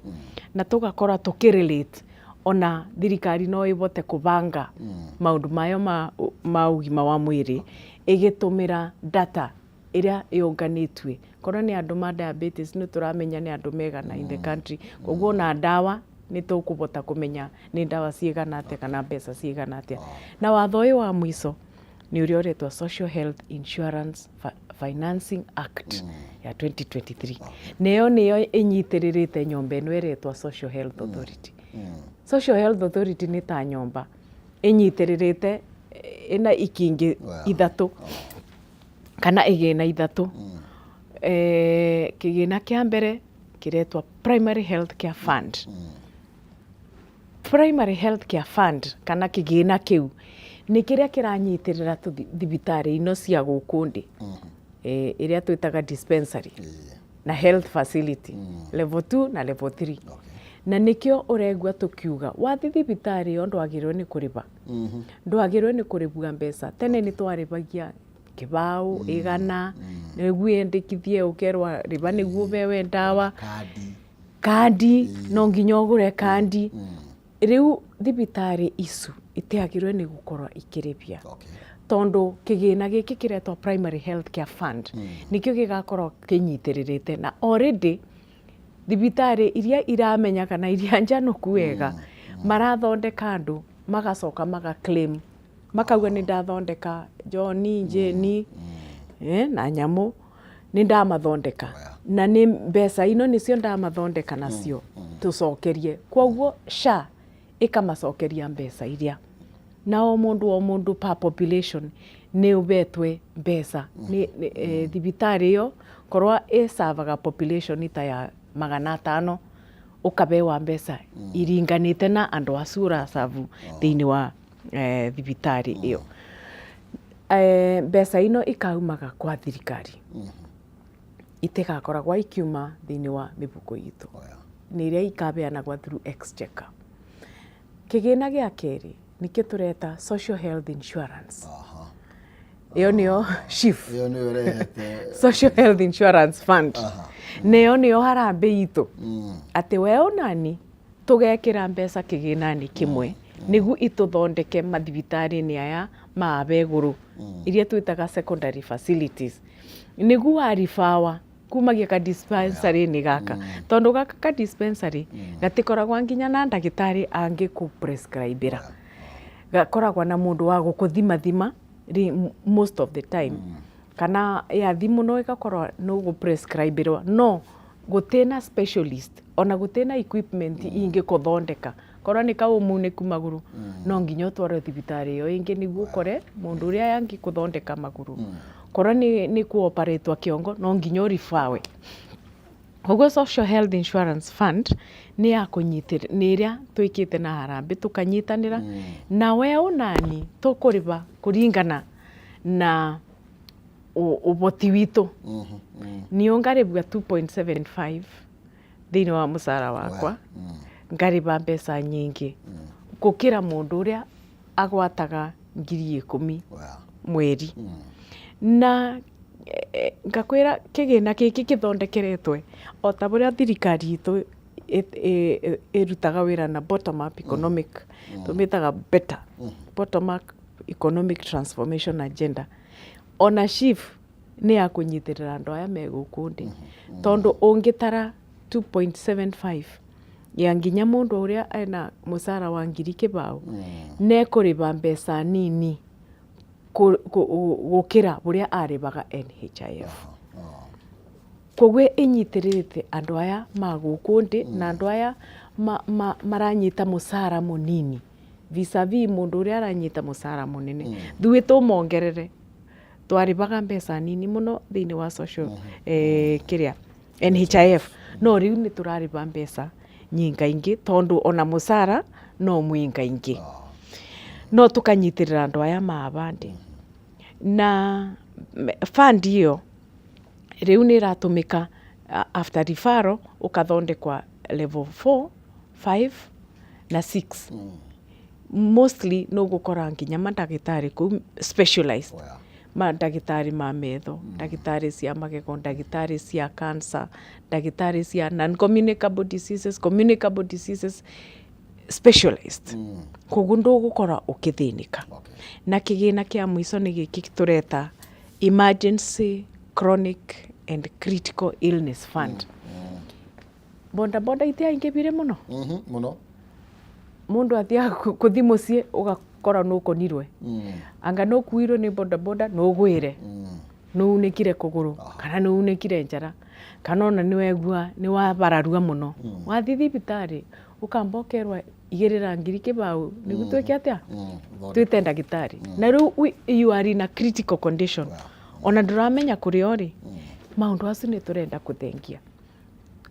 na tũgakorwa tũkĩ-relate, ona thirikari no ĩbote kũbanga maũndũ mayo ma ũgima wa mwĩrĩ ĩgĩtũmĩra data ĩrĩa ĩũnganĩtue. Korwo nĩ andũ ma diabetes, nĩ tũramenya nĩ andũ megana in the country, koguo ona ndawa nĩ tũkũbota kũmenya nĩ ndawa cigana atĩa kana mbeca cigana atĩa. Na watho ũyũ wa mũico nĩ ũrĩa ũretwo Social Health Insurance Financing Act ya 2023, na ĩyo nĩyo ĩnyitĩrĩrĩte nyũmba ĩno ĩretwo Social Health Authority. Social Health Authority nĩ ta nyũmba ĩnyitĩrĩrĩte, ĩna ikingĩ ithatũ kana igĩna ithatũ. Kĩgĩna kĩa mbere kĩretwo Primary Health Care Fund. Primary Health Care Fund kana kĩgĩna kĩu nĩ kĩrĩa kĩranyitĩrĩra thibitarĩ ino cia gũkũ ndĩ, ĩrĩa twĩtaga dispensary na health facility level 2 na level 3. Na nĩkĩo ũregua tũkiuga wathi thibitarĩ ĩyo ndwagĩrĩirwo nĩ kũrĩba, ndwagĩrĩirwo nĩ kũrĩbua mbeca. Tene nĩ twarĩbagia kĩbaũ, igana, nĩguo wĩyandĩkithie ũkerwo rĩba nĩguo ũbewe ndawa. Kandi. Kandi, no nginya ũgũre kandi. Rĩu thibitarĩ icu itiagĩrĩirwo nĩ gũkorwo ikĩrĩbia. Tondũ kĩgĩna gĩkĩ kĩretwo Primary Health Care Fund nĩkĩo gĩgakorwo kĩnyitĩrĩrĩte na already thibitarĩ iria iramenya kana iria njanũku wega marathondeka andũ magacoka maga claim makauga nĩ ndathondeka John, Jane na nyamũ nĩ ndamathondeka na nĩ mbeca ino nĩcio ndamathondeka nacio tũcokerie. Kwoguo SHA ĩkamacokeria mbeca iria na o mũndũ o mũndũ per population nĩ ũbetwe mbeca nĩ thibitarĩ ĩyo korwo ĩcavaga population ta ya 500 ũkabewa mbeca iringanĩte na andũ acu ũracabu thĩinĩ wa thibitarĩ ĩyo. Mbeca ino ikaumaga kwa thirikari, itigakoragwa ikiuma thĩinĩ wa mĩbuko itũ, nĩ iria ikabeanagwa through exchequer. Kĩgĩna gĩa kerĩ nĩkĩo tũreta social health insurance. Ĩyo nĩyo SHIF. Ĩyo nĩyo ĩrehete Social Health Insurance Fund. Nayo nĩyo harambĩ itũ. Atĩ we onani tũgekĩra mbeca kĩgĩna-inĩ kĩmwe nĩguo itũthondeke mathibitarĩ-inĩ aya ma aba igũrũ iria twĩtaga secondary facilities. Nĩguo waribawa kumagia ka dispensary-inĩ gaka tondũ gaka ka dispensary gatikoragwa nginya na ndagĩtarĩ angĩkũ prescribe ĩra. Gakoragwa na mũndũ wa gũkũthimathima most of the time kana yathi mũno ĩgakorwo nĩ ũgũ prescribe ĩrwo no gũtĩ na specialist ona gũtĩ na equipment ingĩkũthondeka. Korwo nĩ kaũmunĩku magũrũ no nginya ũtwarwo thibitarĩ ĩyo ĩngĩ nĩguo ũkore mũndũ ũrĩa angĩkũthondeka magũrũ. Korwo nĩ kũ operate kĩongo no nginya ũribawe. Koguo Social Health Insurance Fund nĩ ya kũnyitĩrĩra, nĩ ĩrĩa twĩkĩte na harambĩ tũkanyitanĩra na we onani tũkũrĩba kũringana na ũboti witũ. Niĩ ngarĩbua 2.75 thĩinĩ wa mũcara wakwa, ngarĩba mbeca nyingĩ gũkĩra mũndũ ũrĩa agwataga 10,000 mweri. Na ngakwĩra kĩgĩna gĩkĩ gĩthondekeretwe o ta ũrĩa thirikari itũ ĩrutaga wĩra na bottom up economic, tũmĩtaga better bottom up economic transformation agenda. Ona SHIF nĩ ya kũnyitĩrĩra andũ aya me gũkũ thĩ tondũ ũngĩtara 2.75 ya nginya mũndũ ũrĩa ena mũcara wa 20,000 nĩ ekũrĩba mbeca nini gũkĩra ũrĩa arĩbaga NHIF. Koguo ĩnyitĩrĩrĩte andũ aya ma gũkũ thĩ na andũ aya maranyita mũcara mũnini vis-a-vis mũndũ ũrĩa aranyita mũcara mũnene. Ithuĩ tũmongerere twarĩbaga mbeca nini mũno thĩinĩ wa social kĩrĩa NHIF, no rĩu nĩ tũrarĩba mbeca nyingaingĩ tondũ ona mũcara no mũingaingĩ, no tũkanyitĩrĩra andũ aya ma bandi na fund ĩyo rĩu nĩ ĩratũmĩka after referral ũkathondekwa level 4, 5 na 6. Mostly nĩ ũgũkora nginya mandagĩtarĩ kũu specialized, mandagĩtarĩ ma metho, ndagĩtarĩ cia magego, ndagĩtarĩ cia cancer, ndagĩtarĩ cia non communicable diseases, communicable diseases specialized. Koguo ndũgũkorwo ũkĩthĩnĩka. Na kĩgĩna kĩa mũico nĩ gĩkĩ tũreta emergency chronic and critical illness fund. Boda boda itiaingĩbire mũno. Mũno. Mũndũ athiaga kũthi mũciĩ ũgakora nĩ ũkonirwe, anga nĩ ũkuirwo nĩ boda boda nĩ ũgwĩre nĩ unĩkire kũgũrũ kana nĩ unĩkire njara kana ona nĩ wegua nĩ wabararua mũno, wathiĩ thibitarĩ ũkamba ũkerwo igĩrĩra 20,000 nĩguo twĩke atĩa, twĩte ndagĩtarĩ. Na rĩu you are in a critical condition, ona ndũramenya kũrĩa ũrĩ. Maũndũ acu nĩ tũrenda kũthengia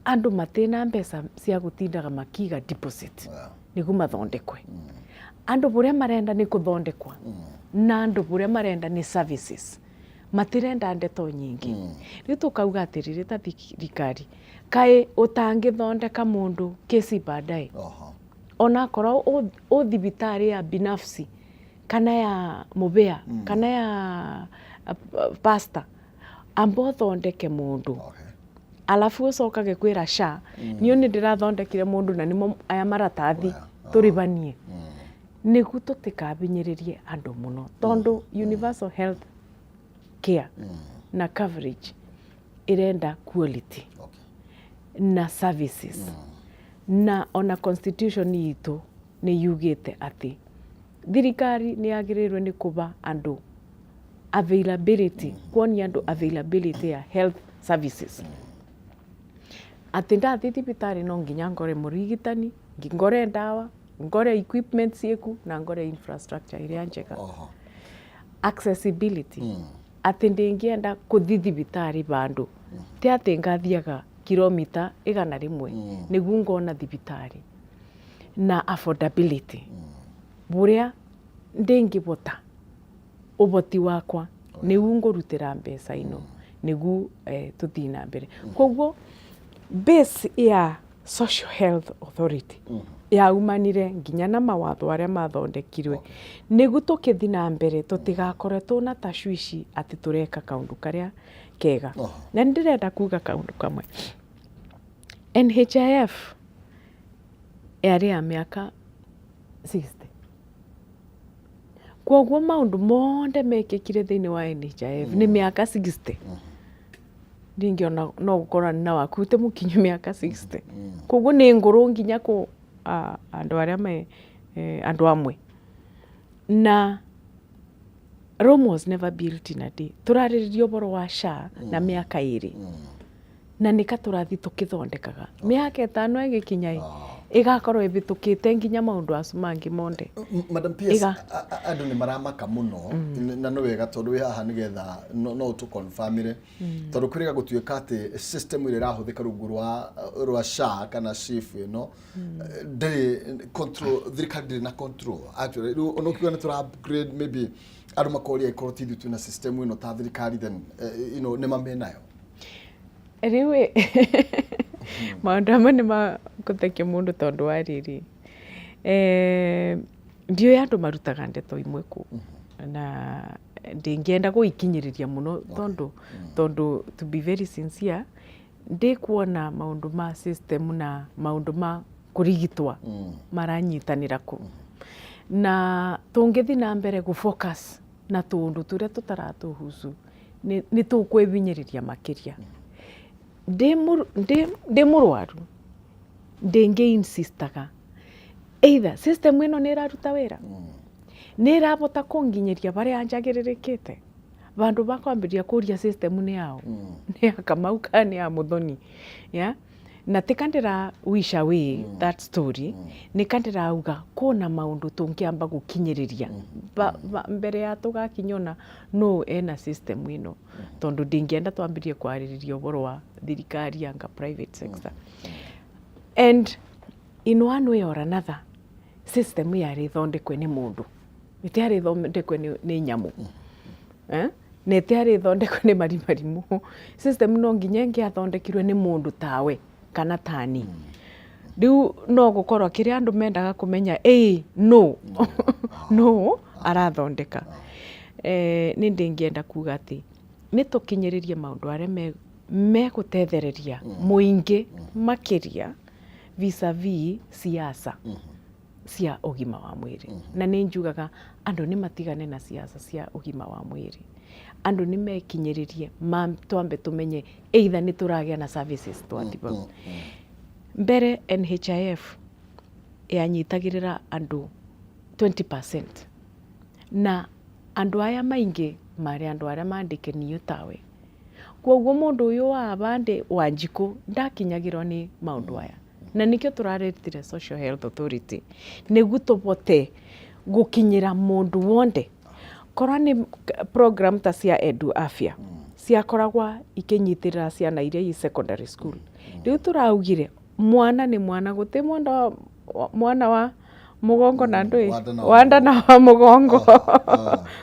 andũ matina mbeca cia gũtindaga makiga deposit nĩguo mathondekwe. Andũ bũrĩa marenda nĩ kũthondekwa na andũ bũrĩa marenda nĩ services, matirenda ndeto nyingĩ. Rĩu tũkauga atĩrĩrĩ, ta thirikari Kaĩ ũtangĩthondeka mũndũ kesi baadaye? Onakorwo ũ thibitarĩ ya binafsi kana ya mũbĩa kana ya pastor, amba ũthondeke mũndũ. Alafu ũcokage kwĩra SHA, niĩ nĩ ndĩrathondekire mũndũ na nĩmo aya maratathi tũrĩbanie. Nĩguo tũtikabinyĩrĩrie andũ mũno, tondũ universal health care na coverage ĩrenda quality na services. Na ona constitution itũ nĩ yugĩte atĩ thirikari nĩ yagĩrĩirwo nĩ kũba andũ availability, kuonia andũ availability ya health services. Atĩ ndathiĩ thibitarĩ no nginya ngore mũrigitani, ngore ndawa, ngore equipment ciĩku na ngore infrastructure ĩrĩa njega. Accessibility, atĩ ndĩngĩenda kũthi thibitarĩ bandũ ti atĩ ngathiaga kilomita 100 nĩguo ngona thibitarĩ. Na affordability, bũrĩa ndĩngĩbota ũboti wakwa nĩgu ngũrutĩra mbeca ino nĩgu tũthiĩ na mbere. Koguo base ya Social Health Authority yaumanire nginya na mawatho arĩa mathondekirwe nĩgu tũkĩthi na mbere tũtigakorwe tũna tashwishi atĩ tũreka kaũndũ karĩa kega. Na nĩndĩrenda kuga kaũndũ kamwe. NHIF yarĩ ya mĩaka 60. Koguo maũndũ mothe mekĩkire thĩinĩ wa NHIF nĩ mĩaka 60. Ningĩ ona no gũkorwo na waku ti mũkinyu mĩaka 60. Koguo nĩ ngũrũ nginya kũ andũ arĩa me andũ amwe. Na Rome was never built in a day. Tũrarĩrĩria ũhoro wa SHA na mĩaka 2. Na nĩka tũrathiĩ tũkĩthondekaga. Mĩaka 5 ĩgĩkinya ĩ, ĩgakorwo ĩbĩtũkĩte nginya maũndũ acio mangĩ monde. Madam PS, andũ nĩ maramaka mũno na nĩ wega tondũ wĩ haha nĩgetha no ũtũ confirmĩre, tondũ kwĩrĩga gũtuĩka atĩ system ĩrĩa ĩrahũthĩka rungu rwa SHA kana SHIF ĩno ndĩrĩ control, thirikari ndĩrĩ na control actually. Rĩu ona ũkiuga nĩ tũra upgrade, maybe andũ makoria ĩkorwo ti ithuĩ twĩna system ĩno ta thirikari, then nĩ mamenayo. Rĩu ĩ, maũndũ amwe nĩ magũthekia mũndũ tondũ wa rĩrĩ, ndiũĩ andũ marutaga ndeto imwe kũ na ndĩngĩenda gũikinyĩrĩria mũno tondũ to be very sincere, ndĩkuona maũndũ ma system na maũndũ ma kũrigitwa maranyitanĩra kũ, na tũngĩthi na mbere gũ focus na tũũndũ tũrĩa tũtaratũhusu nĩ tũkwĩhinyĩrĩria makĩria. Ndĩ mũrwaru ndĩngĩ insistaga either system ĩno nĩ ĩraruta wĩra, nĩ ĩrabota kũnginyĩria barĩa njagĩrĩrĩkĩte, bandũ ba kwambĩrĩria kũria system nĩ yao, nĩ ya Kamau kana nĩ ya Muthoni, yeah? Na tika ndĩra wish away that story, nĩ ka ndĩrauga kũna maũndũ tũngĩamba gũkinyĩrĩria mbere ya tũgakinya ona no ena system ĩno, tondũ ndingĩenda twambĩrie kwarĩrĩria ũhoro wa thirikari anga private sector. And in one way or another, system yarĩ ĩthondekwe nĩ mũndũ, ĩtiarĩ ĩthondekwe nĩ nyamũ, eh? Na ĩtiarĩ ĩthondekwe nĩ marimarimũ. System no nginya ĩngĩathondekirwe nĩ mũndũ tawe kana tani. Rĩu no gũkorwo kĩrĩa andũ mendaga kũmenya ĩĩ no arathondeka. Nĩ ndĩngĩenda kuga atĩ nĩ tũkinyĩrĩrie maũndũ arĩa megũtethereria mũingĩ makĩria vis-a-vis siasa cia ũgima wa mwĩrĩ. Na nĩ njugaga andũ nĩ matigane na siasa cia ũgima wa mwĩrĩ, andũ nĩ mekinyĩrĩrie, twambe tũmenye either nĩ tũragĩa na services twathi bau mbere. NHIF yanyitagĩrĩra andũ 20%, na andũ aya maingĩ marĩ andũ arĩa mandĩke niũ tawe. Koguo mũndũ ũyũ wa bandĩ wa njikũ ndakinyagĩrwo nĩ maũndũ aya, na nĩkĩo tũraretire Social Health Authority nĩguo tũbote gũkinyĩra mũndũ wonde. Korwo nĩ program ta cia Edu Afya ciakoragwa ikĩnyitĩrĩra ciana iria i secondary school, rĩu tũraugire mwana nĩ mwana, gũtĩ mwana wa mũgongo na ndũĩ Wanda na wa wanda na wa mũgongo,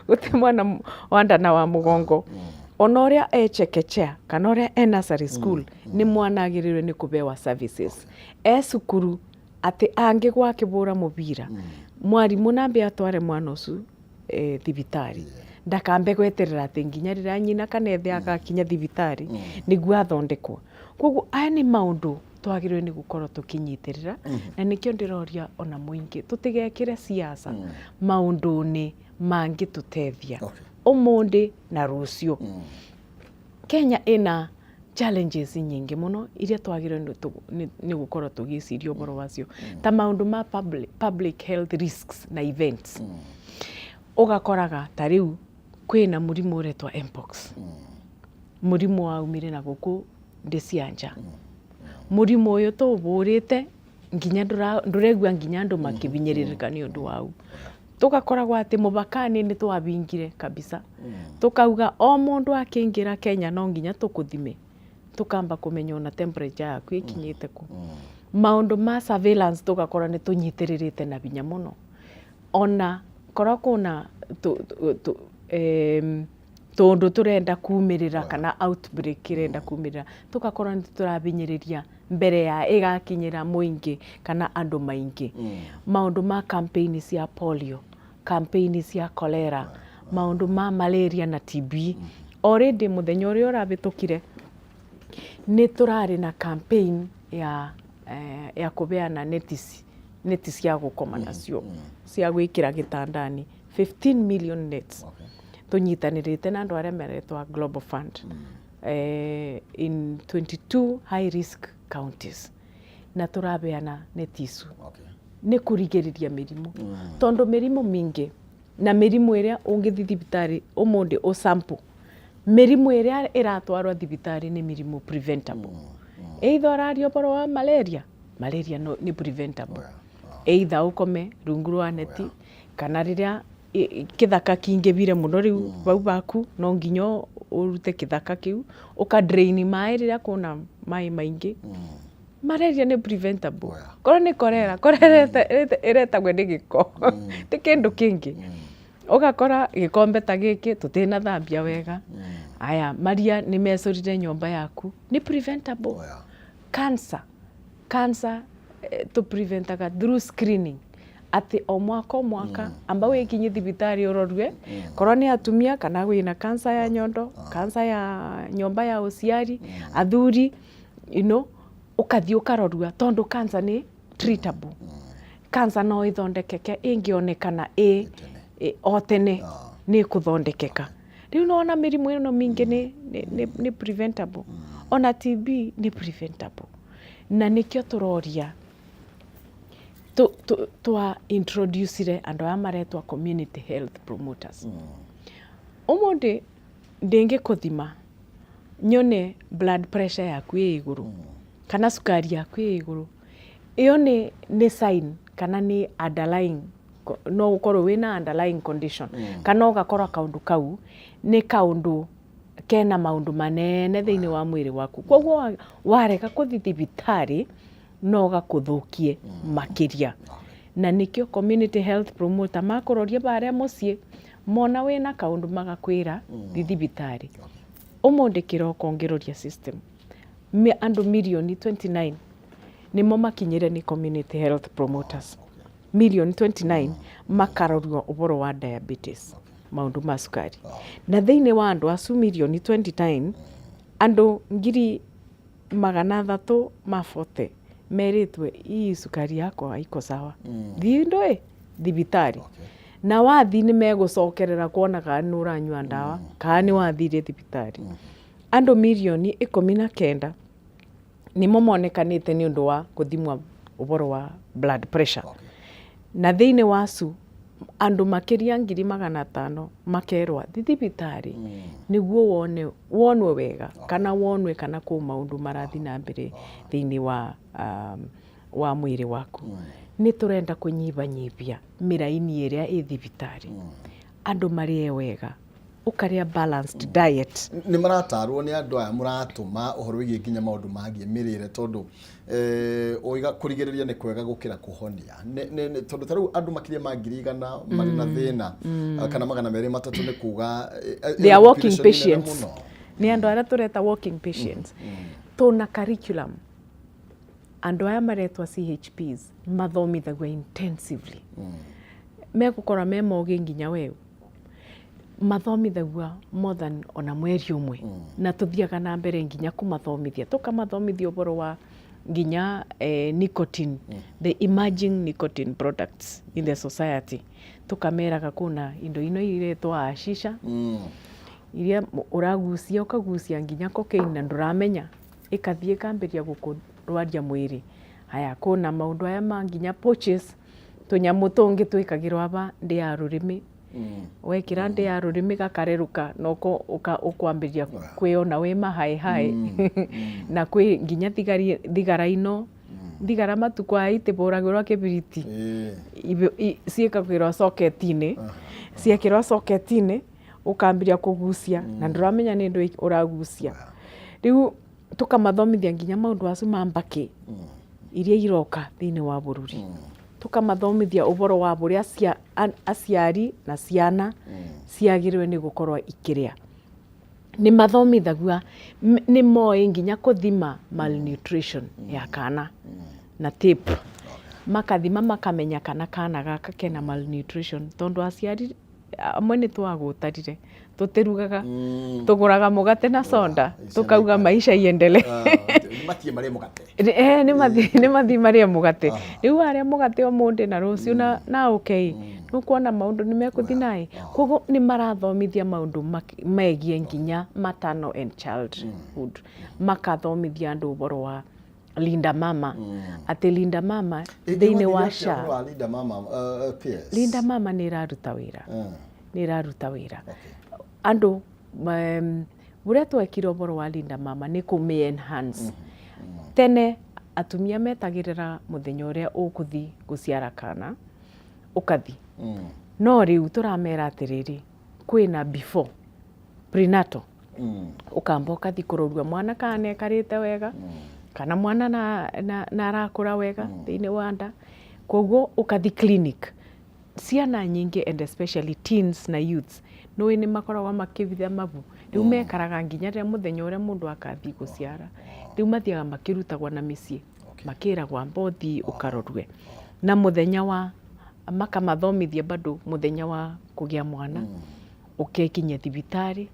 gũtĩ mwana wanda na wa mũgongo. Ona ũrĩa e chekechea kana ũrĩa e nursery school, nĩ mwana agĩrĩirwo nĩ kũbewa services e cukuru, atĩ angĩgwa akĩbũra mũbira, mwarimũ nambe atware mwana ũcio thibitarĩ, ndakambe gweterera atĩ nginya rĩrĩa nyina kana ithe agakinya thibitarĩ nĩguo athondekwo. Koguo aya nĩ maũndũ twagĩrĩirwo nĩ gũkorwo tũkĩnyitĩrĩra, na nĩkĩo ndĩroria ona mũingĩ tũtigekĩre siasa maũndũ-inĩ mangĩtũtethia ũmũthĩ na rũciũ. Kenya ĩna challenges nyingĩ mũno iria twagĩrĩirwo nĩ gũkorwo tũgĩciria ũhoro wacio, ta maũndũ ma public health risks na events. Ũgakoraga ta rĩu kwĩna mũrimũ ũretwo Mpox, mũrimũ waumire na gũkũ ndĩ cia nja. Mũrimũ ũyũ tũũbũrĩte nginya ndũraigua nginya andũ makĩbinyĩrĩrĩka nĩ ũndũ wau. Tũgakoragwo atĩ mũbaka-inĩ nĩ twabingire kabisa, tũkauga o mũndũ akĩingĩra Kenya no nginya tũkũthime, tũkamba kũmenya ona temperature yaku ĩkinyĩte kũ. Maũndũ ma surveillance tũgakora nĩ tũnyitĩrĩrĩte na hinya mũno. Ona korwo kwĩna tũndũ tũrenda kumĩrĩra kana outbreak ĩrenda kumĩrĩra, tũgakorwo nĩ tũrabinyĩrĩria mbere ya ĩgakinyĩra mũingĩ kana andũ maingĩ. Maũndũ ma campaign cia polio, campaign cia cholera, maũndũ ma malaria na TB. Already mũthenya ũrĩa ũrabĩtũkire nĩ tũrarĩ na campaign ya kũbeana neti cia gũkoma nacio, cia gwĩkĩra gĩtandani, 15 million nets, tũnyitanĩrĩte na andũ arĩa maretwa Global Fund in 22 high risk counties, na tũrabeana neti icu nĩ kũrigĩrĩria mĩrimũ, tondũ mĩrimũ mĩingĩ na mĩrimũ ĩrĩa ũngĩthiĩ thibitarĩ ũmũthĩ ũsample, mĩrimũ ĩrĩa ĩratwarwo thibitarĩ nĩ mĩrimũ preventable. Either ũraria ũhoro wa malaria, malaria no, nĩ preventable, either ũkome rungu rwa neti kana rĩrĩa kĩthaka kĩingĩbire mũno rĩu bau baku, no nginya ũrute kĩthaka kĩu, ũka drain maĩ rĩrĩa kwĩna maĩ maingĩ. Malaria nĩ preventable. Korwo nĩ cholera, cholera ĩretagwo nĩ gĩko, ti kĩndũ kĩngĩ. Ũgakora gĩkombe ta gĩkĩ tũtinathambia wega, aya maria nĩ mecũrire nyũmba yaku, nĩ preventable. Cancer tũpreventaga through screening, atĩ o mwaka o mwaka amba wĩkinye thibitarĩ ũrorue korwo nĩ atumia kana wĩna cancer ya nyondo, cancer ya nyũmba ya ũciari, athuri, ũkathiĩ ũkarorua, tondũ cancer nĩ treatable. Cancer no ĩthondekeke ĩngĩonekana ĩ o tene, nĩ ĩkũthondekeka. Rĩu nona mĩrimũ ĩno mĩingĩ nĩ preventable, ona TB nĩ preventable, na nĩkĩo tũroria twa introducire andũ aya maretwa community health promoters. Ũmũthĩ ndĩngĩkũthima nyone blood pressure yaku ĩ igũrũ kana cukari yaku ĩ igũrũ, ĩyo nĩ sign kana nĩ underlying, no ũkorwo wĩna underlying condition, kana ũgakora kaũndũ kau nĩ kaũndũ kena maũndũ manene thĩinĩ wa mwĩrĩ waku. Koguo warega kũthiĩ thibitarĩ no gakũthũkie makĩria, na nĩkĩo community health promoter makũroria barĩa mũciĩ, mona wĩna kaũndũ magakwĩra thiĩ thibitarĩ. Ũmũthĩ kĩroko ngĩroria system, andũ mirioni 29 nĩmo makinyĩre nĩ community health promoters, mirioni 29 makarorwo ũhoro wa diabetes, maũndũ ma cukari. Na thĩinĩ wa andũ acu mirioni 29, andũ 340,000 merĩtwe hii cukari yako haiko sawa, thiĩ ndũĩ thibitarĩ. Na wathi nĩ megũcokerera kuona kana nĩ ũranyua ndawa kana nĩ wathire thibitarĩ. Andũ mirioni 19 nĩmo monekanĩte nĩ ũndũ wa gũthimwa ũhoro wa blood pressure, na thĩinĩ wacu andũ makĩria 500,000 makerwa thi thibitarĩ nĩguo wone wonwe wega kana wonwe kana kwĩ maũndũ marathiĩ na mbere thĩinĩ wa mwĩrĩ waku. Nĩ tũrenda kũnyibanyibia mĩraini ĩrĩa ĩ thibitarĩ. Andũ marĩe wega, ũkarĩa balanced diet. Nĩ maratarwo nĩ andũ aya mũratũma ũhoro wĩgiĩ nginya maũndũ magiĩ mĩrĩre, tondũ oiga kũrigĩrĩria nĩ kwega gũkĩra kũhonia. Tondũ ta rĩu andũ makĩria ma 100,000 marĩ na thĩna kana 230 nĩ kuga They are walking population nĩ nene patients. Mũno. Nĩ andũ arĩa tũreta walking patients. Tũna curriculum, andũ aya maretwa CHPs mathomithagio intensively, megũkorwo me mogĩ nginya weũ, mathomithagua more than ona mweri ũmwe, na tũthiaga na mbere nginya kũmathomithia, tũkamathomithia ũhoro wa nginya nicotine, the emerging nicotine products in the society. Tũkameraga kuna indo ino iretwa shisha iria ũragucia, ũkagucia nginya cocaine na ndũramenya, ĩkathiĩ ĩkambĩria gũkũrwaria mwĩrĩ. Haya, kũna maũndũ aya ma nginya pouches, tũnyamũ tũngĩ twĩkagĩrwo aba ndĩ ya rũrĩmĩ, wekĩra ndĩ ya rũrĩmĩ gakarerũka na ũkwambĩrĩria kwĩona wĩ mahaĩ haĩ. Na kwĩ nginya thigari, thigara ino, thigara matukũ aya itibũragĩrwo kĩbiriti, ciĩkagĩrwo socket-inĩ. Ciekĩrwo socket-inĩ ũkambĩrĩria kũgucia na ndũramenya nĩ ndũ ũragucia. Rĩu tũkamathomithia nginya maũndũ acu ma mbakĩ iria iroka thĩinĩ wa bũrũri, tũkamathomithia ũhoro wa ũrĩa aciari na ciana ciagĩrĩirwo nĩ gũkorwo ikĩrĩa. Nĩ mathomithagua, nĩ moĩ nginya kũthima malnutrition ya kana na tape, makathima makamenya kana kana gaka kena malnutrition, tondũ aciari amwe nĩ twagũtarire, tũtirugaga, tũgũraga mũgate na soda, tũkauga maisha iendelee. Matie marĩe mũgate. Nĩ mathiĩ marĩe mũgate. Rĩu warĩa mũgate ũmũthĩ na rũciũ na ũkei nĩ ũkuona maũndũ nĩ mekũthiĩ naĩ. Koguo nĩ marathomithia maũndũ megiĩ nginya maternal and childhood, makathomithia andũ ũhoro wa Linda Mama, atĩ Linda Mama thĩinĩ wa SHA. Wa Linda Mama, PS. Linda Mama nĩ ĩraruta wĩra, nĩ ĩraruta wĩra. Andũ ũrĩa twekire ũhoro wa Linda Mama nĩ kũmĩ enhance. Tene atumia metagĩrĩra mũthenya ũrĩa ũkũthi gũciara kana ũkathi, no rĩu tũramera atĩrĩrĩ, kwĩna before prenatal, ũkamba ũkathi kũrorua mwana kana nĩekarĩte wega, kana mwana na arakũra wega thĩinĩ wa nda. Koguo ũkathi clinic. Ciana nyingĩ and especially teens na youths, nĩũĩ nĩ makoragwo makĩbitha mabu. Rĩu mekaraga nginya rĩrĩa mũthenya ũrĩa mũndũ akathiĩ gũciara. Rĩu mathiaga makĩrutagwo na mĩciĩ, makĩragwo amba ũthiĩ ũkarorue, na mũthenya wa makamathomithia bado mũthenya wa kũgĩa mwana ũkekinyia thibitarĩ,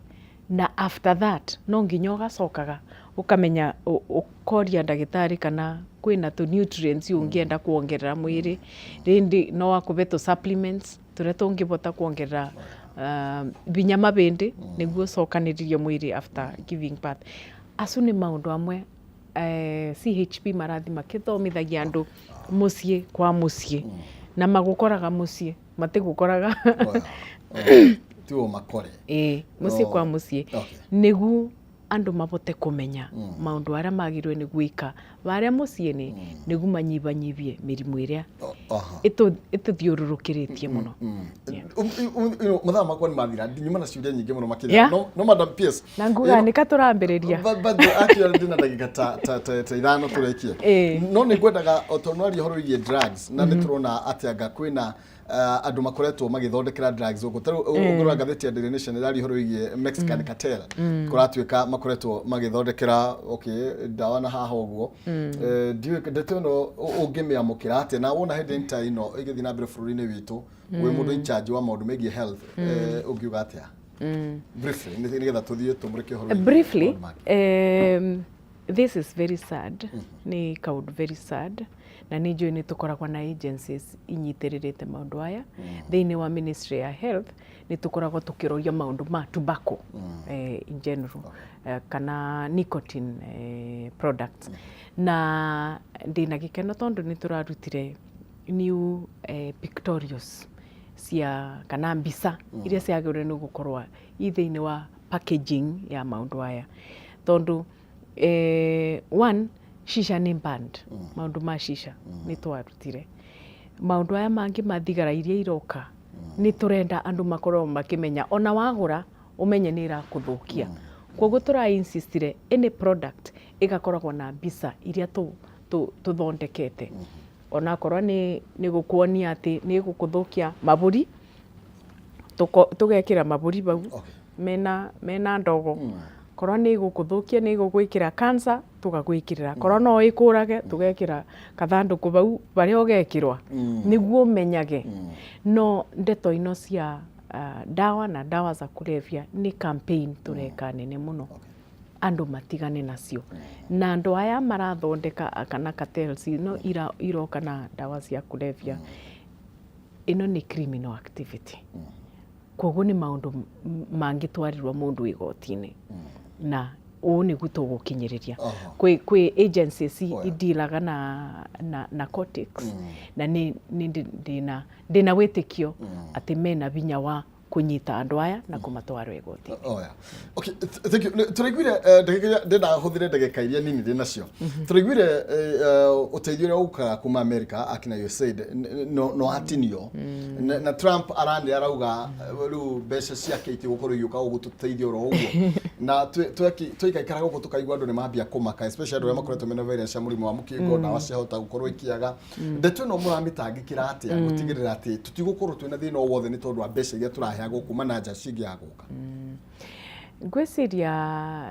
na after that no nginya ũgacokaga ũkamenya, ũkoria ndagĩtarĩ kana kwĩna tũ nutrients ũngĩenda kuongerera mwĩrĩ. Rĩndĩ no akũbe tũ supplements tũrĩa tũngĩbota kuongerera binya mabĩndĩ nĩguo ũcokanĩrĩrie mwĩrĩ after giving birth. Acu nĩ maũndũ amwe CHP marathi makĩthomithagia andũ mũciĩ kwa mũciĩ, na magũkoraga mũciĩ, matigũkoraga. Tiwo makore. Ĩĩ, mũciĩ kwa mũciĩ, nĩguo andũ mabote kũmenya maũndũ arĩa magĩrĩirwo nĩ gwĩka barĩa mũciĩ-inĩ nĩguo manyibanyibie mĩrimũ ĩrĩa ĩtũthiũrũrũkĩrĩtie mũno. Mathaa makwa nĩ mathira, nyuma na ciũria nyingĩ mũno makĩria. No Madam PS, Na nguga nĩ ka tũrambĩrĩria. But actually ndĩna ndagĩka ta 5 tũrĩkie. No nĩ ngwendaga o tondũ nwaria ũhoro wĩgiĩ drugs, na nĩ tũrona atĩ anga kwĩna andũ makoretwo magĩthondekera drugs gũkũ. Tarĩu ũngĩrora ngathĩti ya Daily Nation ĩraria ũhoro wĩgiĩ Mexican cartel, kũratuĩka makoretwo magĩthondekera, okay, ndawa na haha ũguo. Ndiũĩ ndeto ĩno ũngĩmĩamũkĩra atĩa, na wona hĩndĩ ta ĩno ĩgĩthiĩ na mbere bũrũri-inĩ witũ, wĩ mũndũ in charge wa maũndũ megiĩ health, ũngiuga atĩa briefly nĩgetha tũthiĩ tũmũrĩke ũhoro wĩgiĩ Briefly, maũndũ mangĩ? This is very sad, nĩ kaũndũ very sad, na nĩ njũĩ nĩ tũkoragwo na agencies inyitĩrĩrĩte maũndũ aya. Thĩinĩ wa Ministry ya Health nĩ tũkoragwo tũkĩroria maũndũ ma tobacco in general, kana nicotine products, na ndĩna gĩkeno tondũ nĩ tũrarutire new pictorials cia kana mbica iria ciagĩrĩirwo nĩ gũkorwo i thĩinĩ wa packaging ya maũndũ aya, tondũ one, shisha nĩ banned. Maũndũ ma shisha nĩ twarutire. Maũndũ aya mangĩ ma thigara iria iroka, nĩ tũrenda andũ makorwo makĩmenya, ona wagũra ũmenye nĩ ĩrakũthũkia. Koguo tũra insistire any product ĩgakoragwo na mbica iria tũthondekete, onakorwo nĩ gũkuonia atĩ nĩ ĩgũkũthũkia mabũri, tũgekĩra mabũri bau mena ndogo. Korwo nĩ ĩgũkũthũkia, nĩ ĩgũgwĩkĩra cancer, tũgagwĩkĩrĩra. Korwo no ĩkũrage, tũgekĩra kathandũkũ bau barĩa ũgekĩrwa, nĩguo ũmenyage. No ndeto ino cia ndawa na ndawa za kulevya nĩ campaign tũreka nene mũno, andũ matigane nacio. Na andũ aya marathondeka kana cartels ino iroka na ndawa cia kulevya, ĩno nĩ criminal activity. Koguo nĩ maũndũ mangĩtwarĩrwo mũndũ igoti-inĩ, na ũũ nĩguo tũgũkinyĩrĩria. Kwĩ agencies idilaga na narcotics, na nĩ ndĩna wĩtĩkio atĩ mena vinya wa kũnyita andũ aya na kũmatwara igoti. Oh, yeah. Okay, thank you. Tũraiguire ndagĩka iria ndĩna hũthĩre ndagĩka iria nini ndĩ nacio. Tũraiguire ũteithio ũrĩa ũkaga kuma America akina USAID no atinio. Na Trump aranĩra arauga rĩu mbeca ciake itigũkorwo igĩũka gũtũteithia oro ũguo. Na twaikaikara gũkũ tũkaigua andũ nĩ mambia kũmaka, especially andũ arĩa makoretwo mena virus ya mũrimũ wa mũkingo, ndawa ciahota gũkorwo ikĩaga. Ndeto ĩno mũramĩtangĩkĩra atĩa gũtigĩrĩra atĩ tũtigũkorwo twĩna thĩna o wothe nĩ tondũ wa mbeca iria tũraheagwo kuma na nja cingĩaga gũka? Ngwĩciria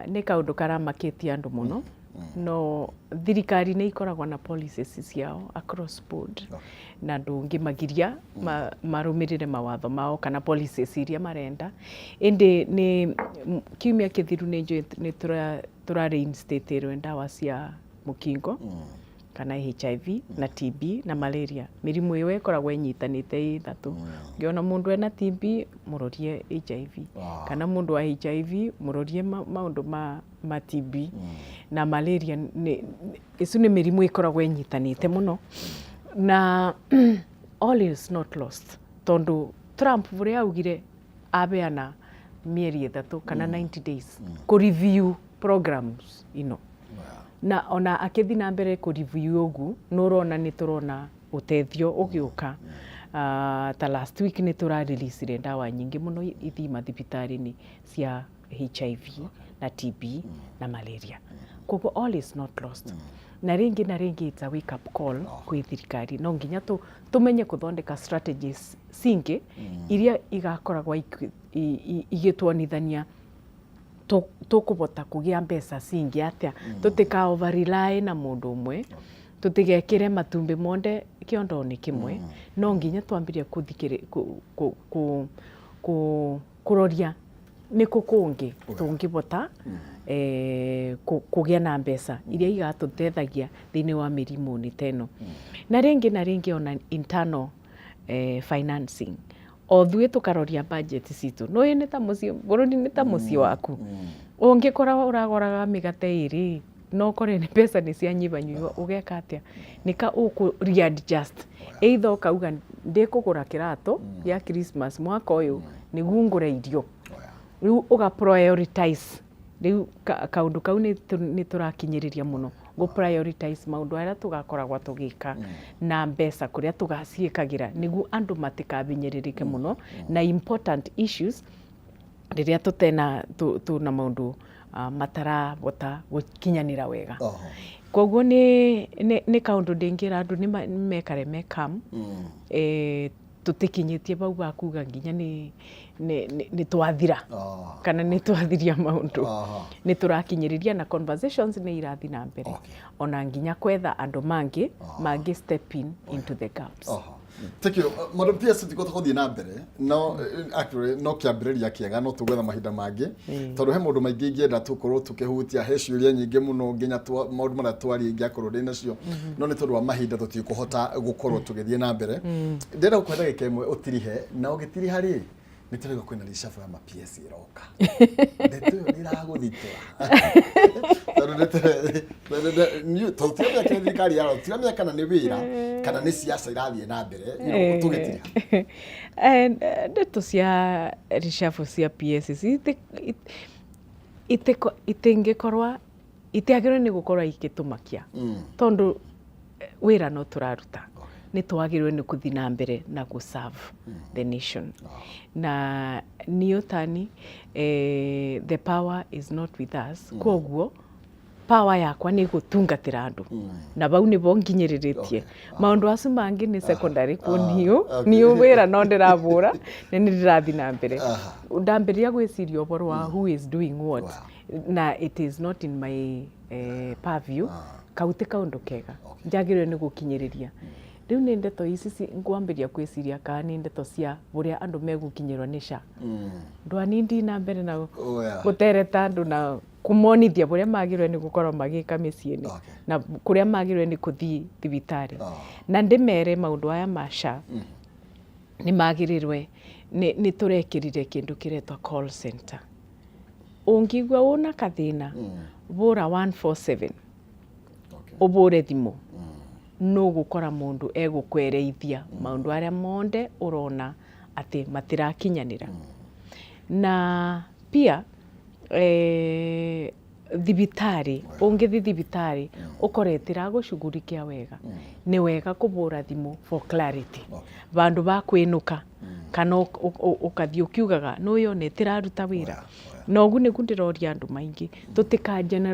nĩ kaũndũ karamakĩtie andũ mũno, no thirikari nĩ ikoragwo na policies ciao across board, na ndũngĩmagiria marũmĩrĩre mawatho mao kana policies iria marenda. Ĩndĩ nĩ kiumia kĩthiru nĩ njũĩ nĩ tũra reinstate ndawa cia mũkingo kana HIV na TB na malaria. Mĩrimũ ĩyo ĩkoragwo ĩnyitanĩte ĩ ĩtatũ. Ũngĩona mũndũ ena TB, mũrorie HIV, kana mũndũ wa HIV, mũrorie maũndũ ma TB na malaria. Nĩ ĩcu nĩ mĩrimũ ĩkoragwo ĩnyitanĩte mũno, na all is not lost, tondũ Trump ũrĩa augire abeana mĩeri 3 kana 90 days kũ review programs ino, na ona akĩthi na mbere kũ review ũguo, nĩ ũrona nĩ tũrona ũteithio ũgĩũka. Ta last week nĩ tũra release ndawa nyingĩ mũno ithiĩ mathibitarĩ-inĩ cia HIV na TB na malaria. Koguo all is not lost, na rĩngĩ na rĩngĩ it's a wake up call kwĩ thirikari. No nginya tũmenye gũthondeka strategies cingĩ iria igakoragwo igĩtuonithania tũkũbota kũgĩa mbeca cingĩ atĩa, tũtika over rely na mũndũ ũmwe, tũtigekĩre matumbĩ monde kĩondo-inĩ kĩmwe. No nginya twambirie kũthikĩrĩ kũroria nĩ kũ kũngĩ tũngĩbota kũgĩa na mbeca iria igatũteithagia thĩinĩ wa mĩrimũ-inĩ ta ĩno. Na rĩngĩ na rĩngĩ ona internal financing, o thuĩ tũkaroria budget citũ. No nĩ ta mũciĩ, bũrũri nĩ ta mũciĩ waku. Ũngĩkora ũragoraga mĩgate ĩrĩ, no ũkore nĩ mbeca nĩ cianyibanyiba, ũgeka atĩa? Nĩka ũkũ readjust, either ũkauga ndĩkũgũra kĩratũ gĩa Christmas mwaka ũyũ nĩguo ngũre irio. Rĩu ũga prioritize. Rĩu kaũndũ kau nĩ tũrakinyĩrĩria mũno gũ prioritize maũndũ arĩa tũgakoragwo tũgĩka na mbeca kũrĩa tũgaciĩkagĩra, nĩguo andũ matikabinyĩrĩrĩke mũno na important issues rĩrĩa tũtena tuna maũndũ matarabota gũkinyanĩra wega. Koguo nĩ kaũndũ ndĩngĩra andũ nĩ mekare me calm. Tũtikinyĩtie bau ba kuga nginya nĩ twathira kana nĩ twathiria maũndũ. Nĩ tũrakinyĩrĩria na conversations nĩ irathiĩ na mbere, ona nginya kwetha andũ mangĩ step in into the gaps. Thank you. Madam PS, tũtikũhota gũthiĩ na mbere, no actually no kĩambĩrĩria kĩega, no tũgwetha mahinda mangĩ, tondũ he maũndũ maingĩ ingĩenda tũkorwo tũkĩhutia, he ciũria nyingĩ mũno nginya maũndũ marĩa twaria ingĩakorwo ndĩ nacio, no nĩ tondũ wa mahinda tũtikũhota gũkorwo tũgĩthiĩ na mbere. Ndĩrenda gũkũhe ndagĩka ĩmwe ũtirihe, na ũgĩtiriha rĩ, nĩ tũraigua kwĩna reshuffle ya ma PS ĩroka. Ndeto ĩyo nĩ ĩragũthitora, tondũ tondũ tiramenya kĩrĩa thirikari yaro, tiramenya kana nĩ wĩra kana nĩ siasa irathiĩ na mbere tũgĩtiriha. Ndeto cia reshuffle cia PS itingĩkorwa, itiagĩrĩirwo nĩ gũkorwo igĩtũmakia, tondũ wĩra no tũraruta. Nĩ twagĩrĩirwo nĩ gũthiĩ na mbere na gũ serve the nation. Na niĩ ũtani, the power is not with us. Koguo Power yakwa nĩ gũtungatĩra andũ na bau nĩbo nginyĩrĩrĩtie. Maũndũ acu mangĩ nĩ secondary kũniũ niũ wĩra no ndĩrabũra na nĩ ndĩrathiĩ na mbere. Ndambĩrĩria gwĩciria ũhoro wa who is doing what na it is not in my purview, kau ti kaũndũ kega njagĩrĩirwo nĩ gũkinyĩrĩria. Rĩu nĩ ndeto ici ngwambĩrĩria gwĩciria kana nĩ ndeto cia ũrĩa andũ megũkinyĩrwo nĩ SHA. Ndwani ndina mbere na gũtereta andũ na kũmonithia ũrĩa magĩrĩirwo nĩ gũkorwo magĩka mĩciĩ-inĩ na kũrĩa magĩrĩirwo nĩ kũthiĩ thibitarĩ, na ndĩmere maũndũ aya ma SHA nĩ magĩrĩrwe. Nĩ tũrekĩrire kĩndũ kĩretwa call center. Ũngĩigua ũna kathĩna, bũra 147, ũbũre thimũ, nũgũkora mũndũ egũkwereithia maũndũ arĩa monde ũrona atĩ matirakinyanĩra. Na pia thibitarĩ, ũngĩthiĩ thibitarĩ ũkore ĩtiragũcugurikia wega, nĩ wega kũbũra thimũ for clarity vandũ va kwĩnũka kana ũkathiĩ ũkiugaga nũyũ nĩ ĩtĩraruta wĩra. Na ũguo nĩguo ndĩroria andũ maingĩ tũtika.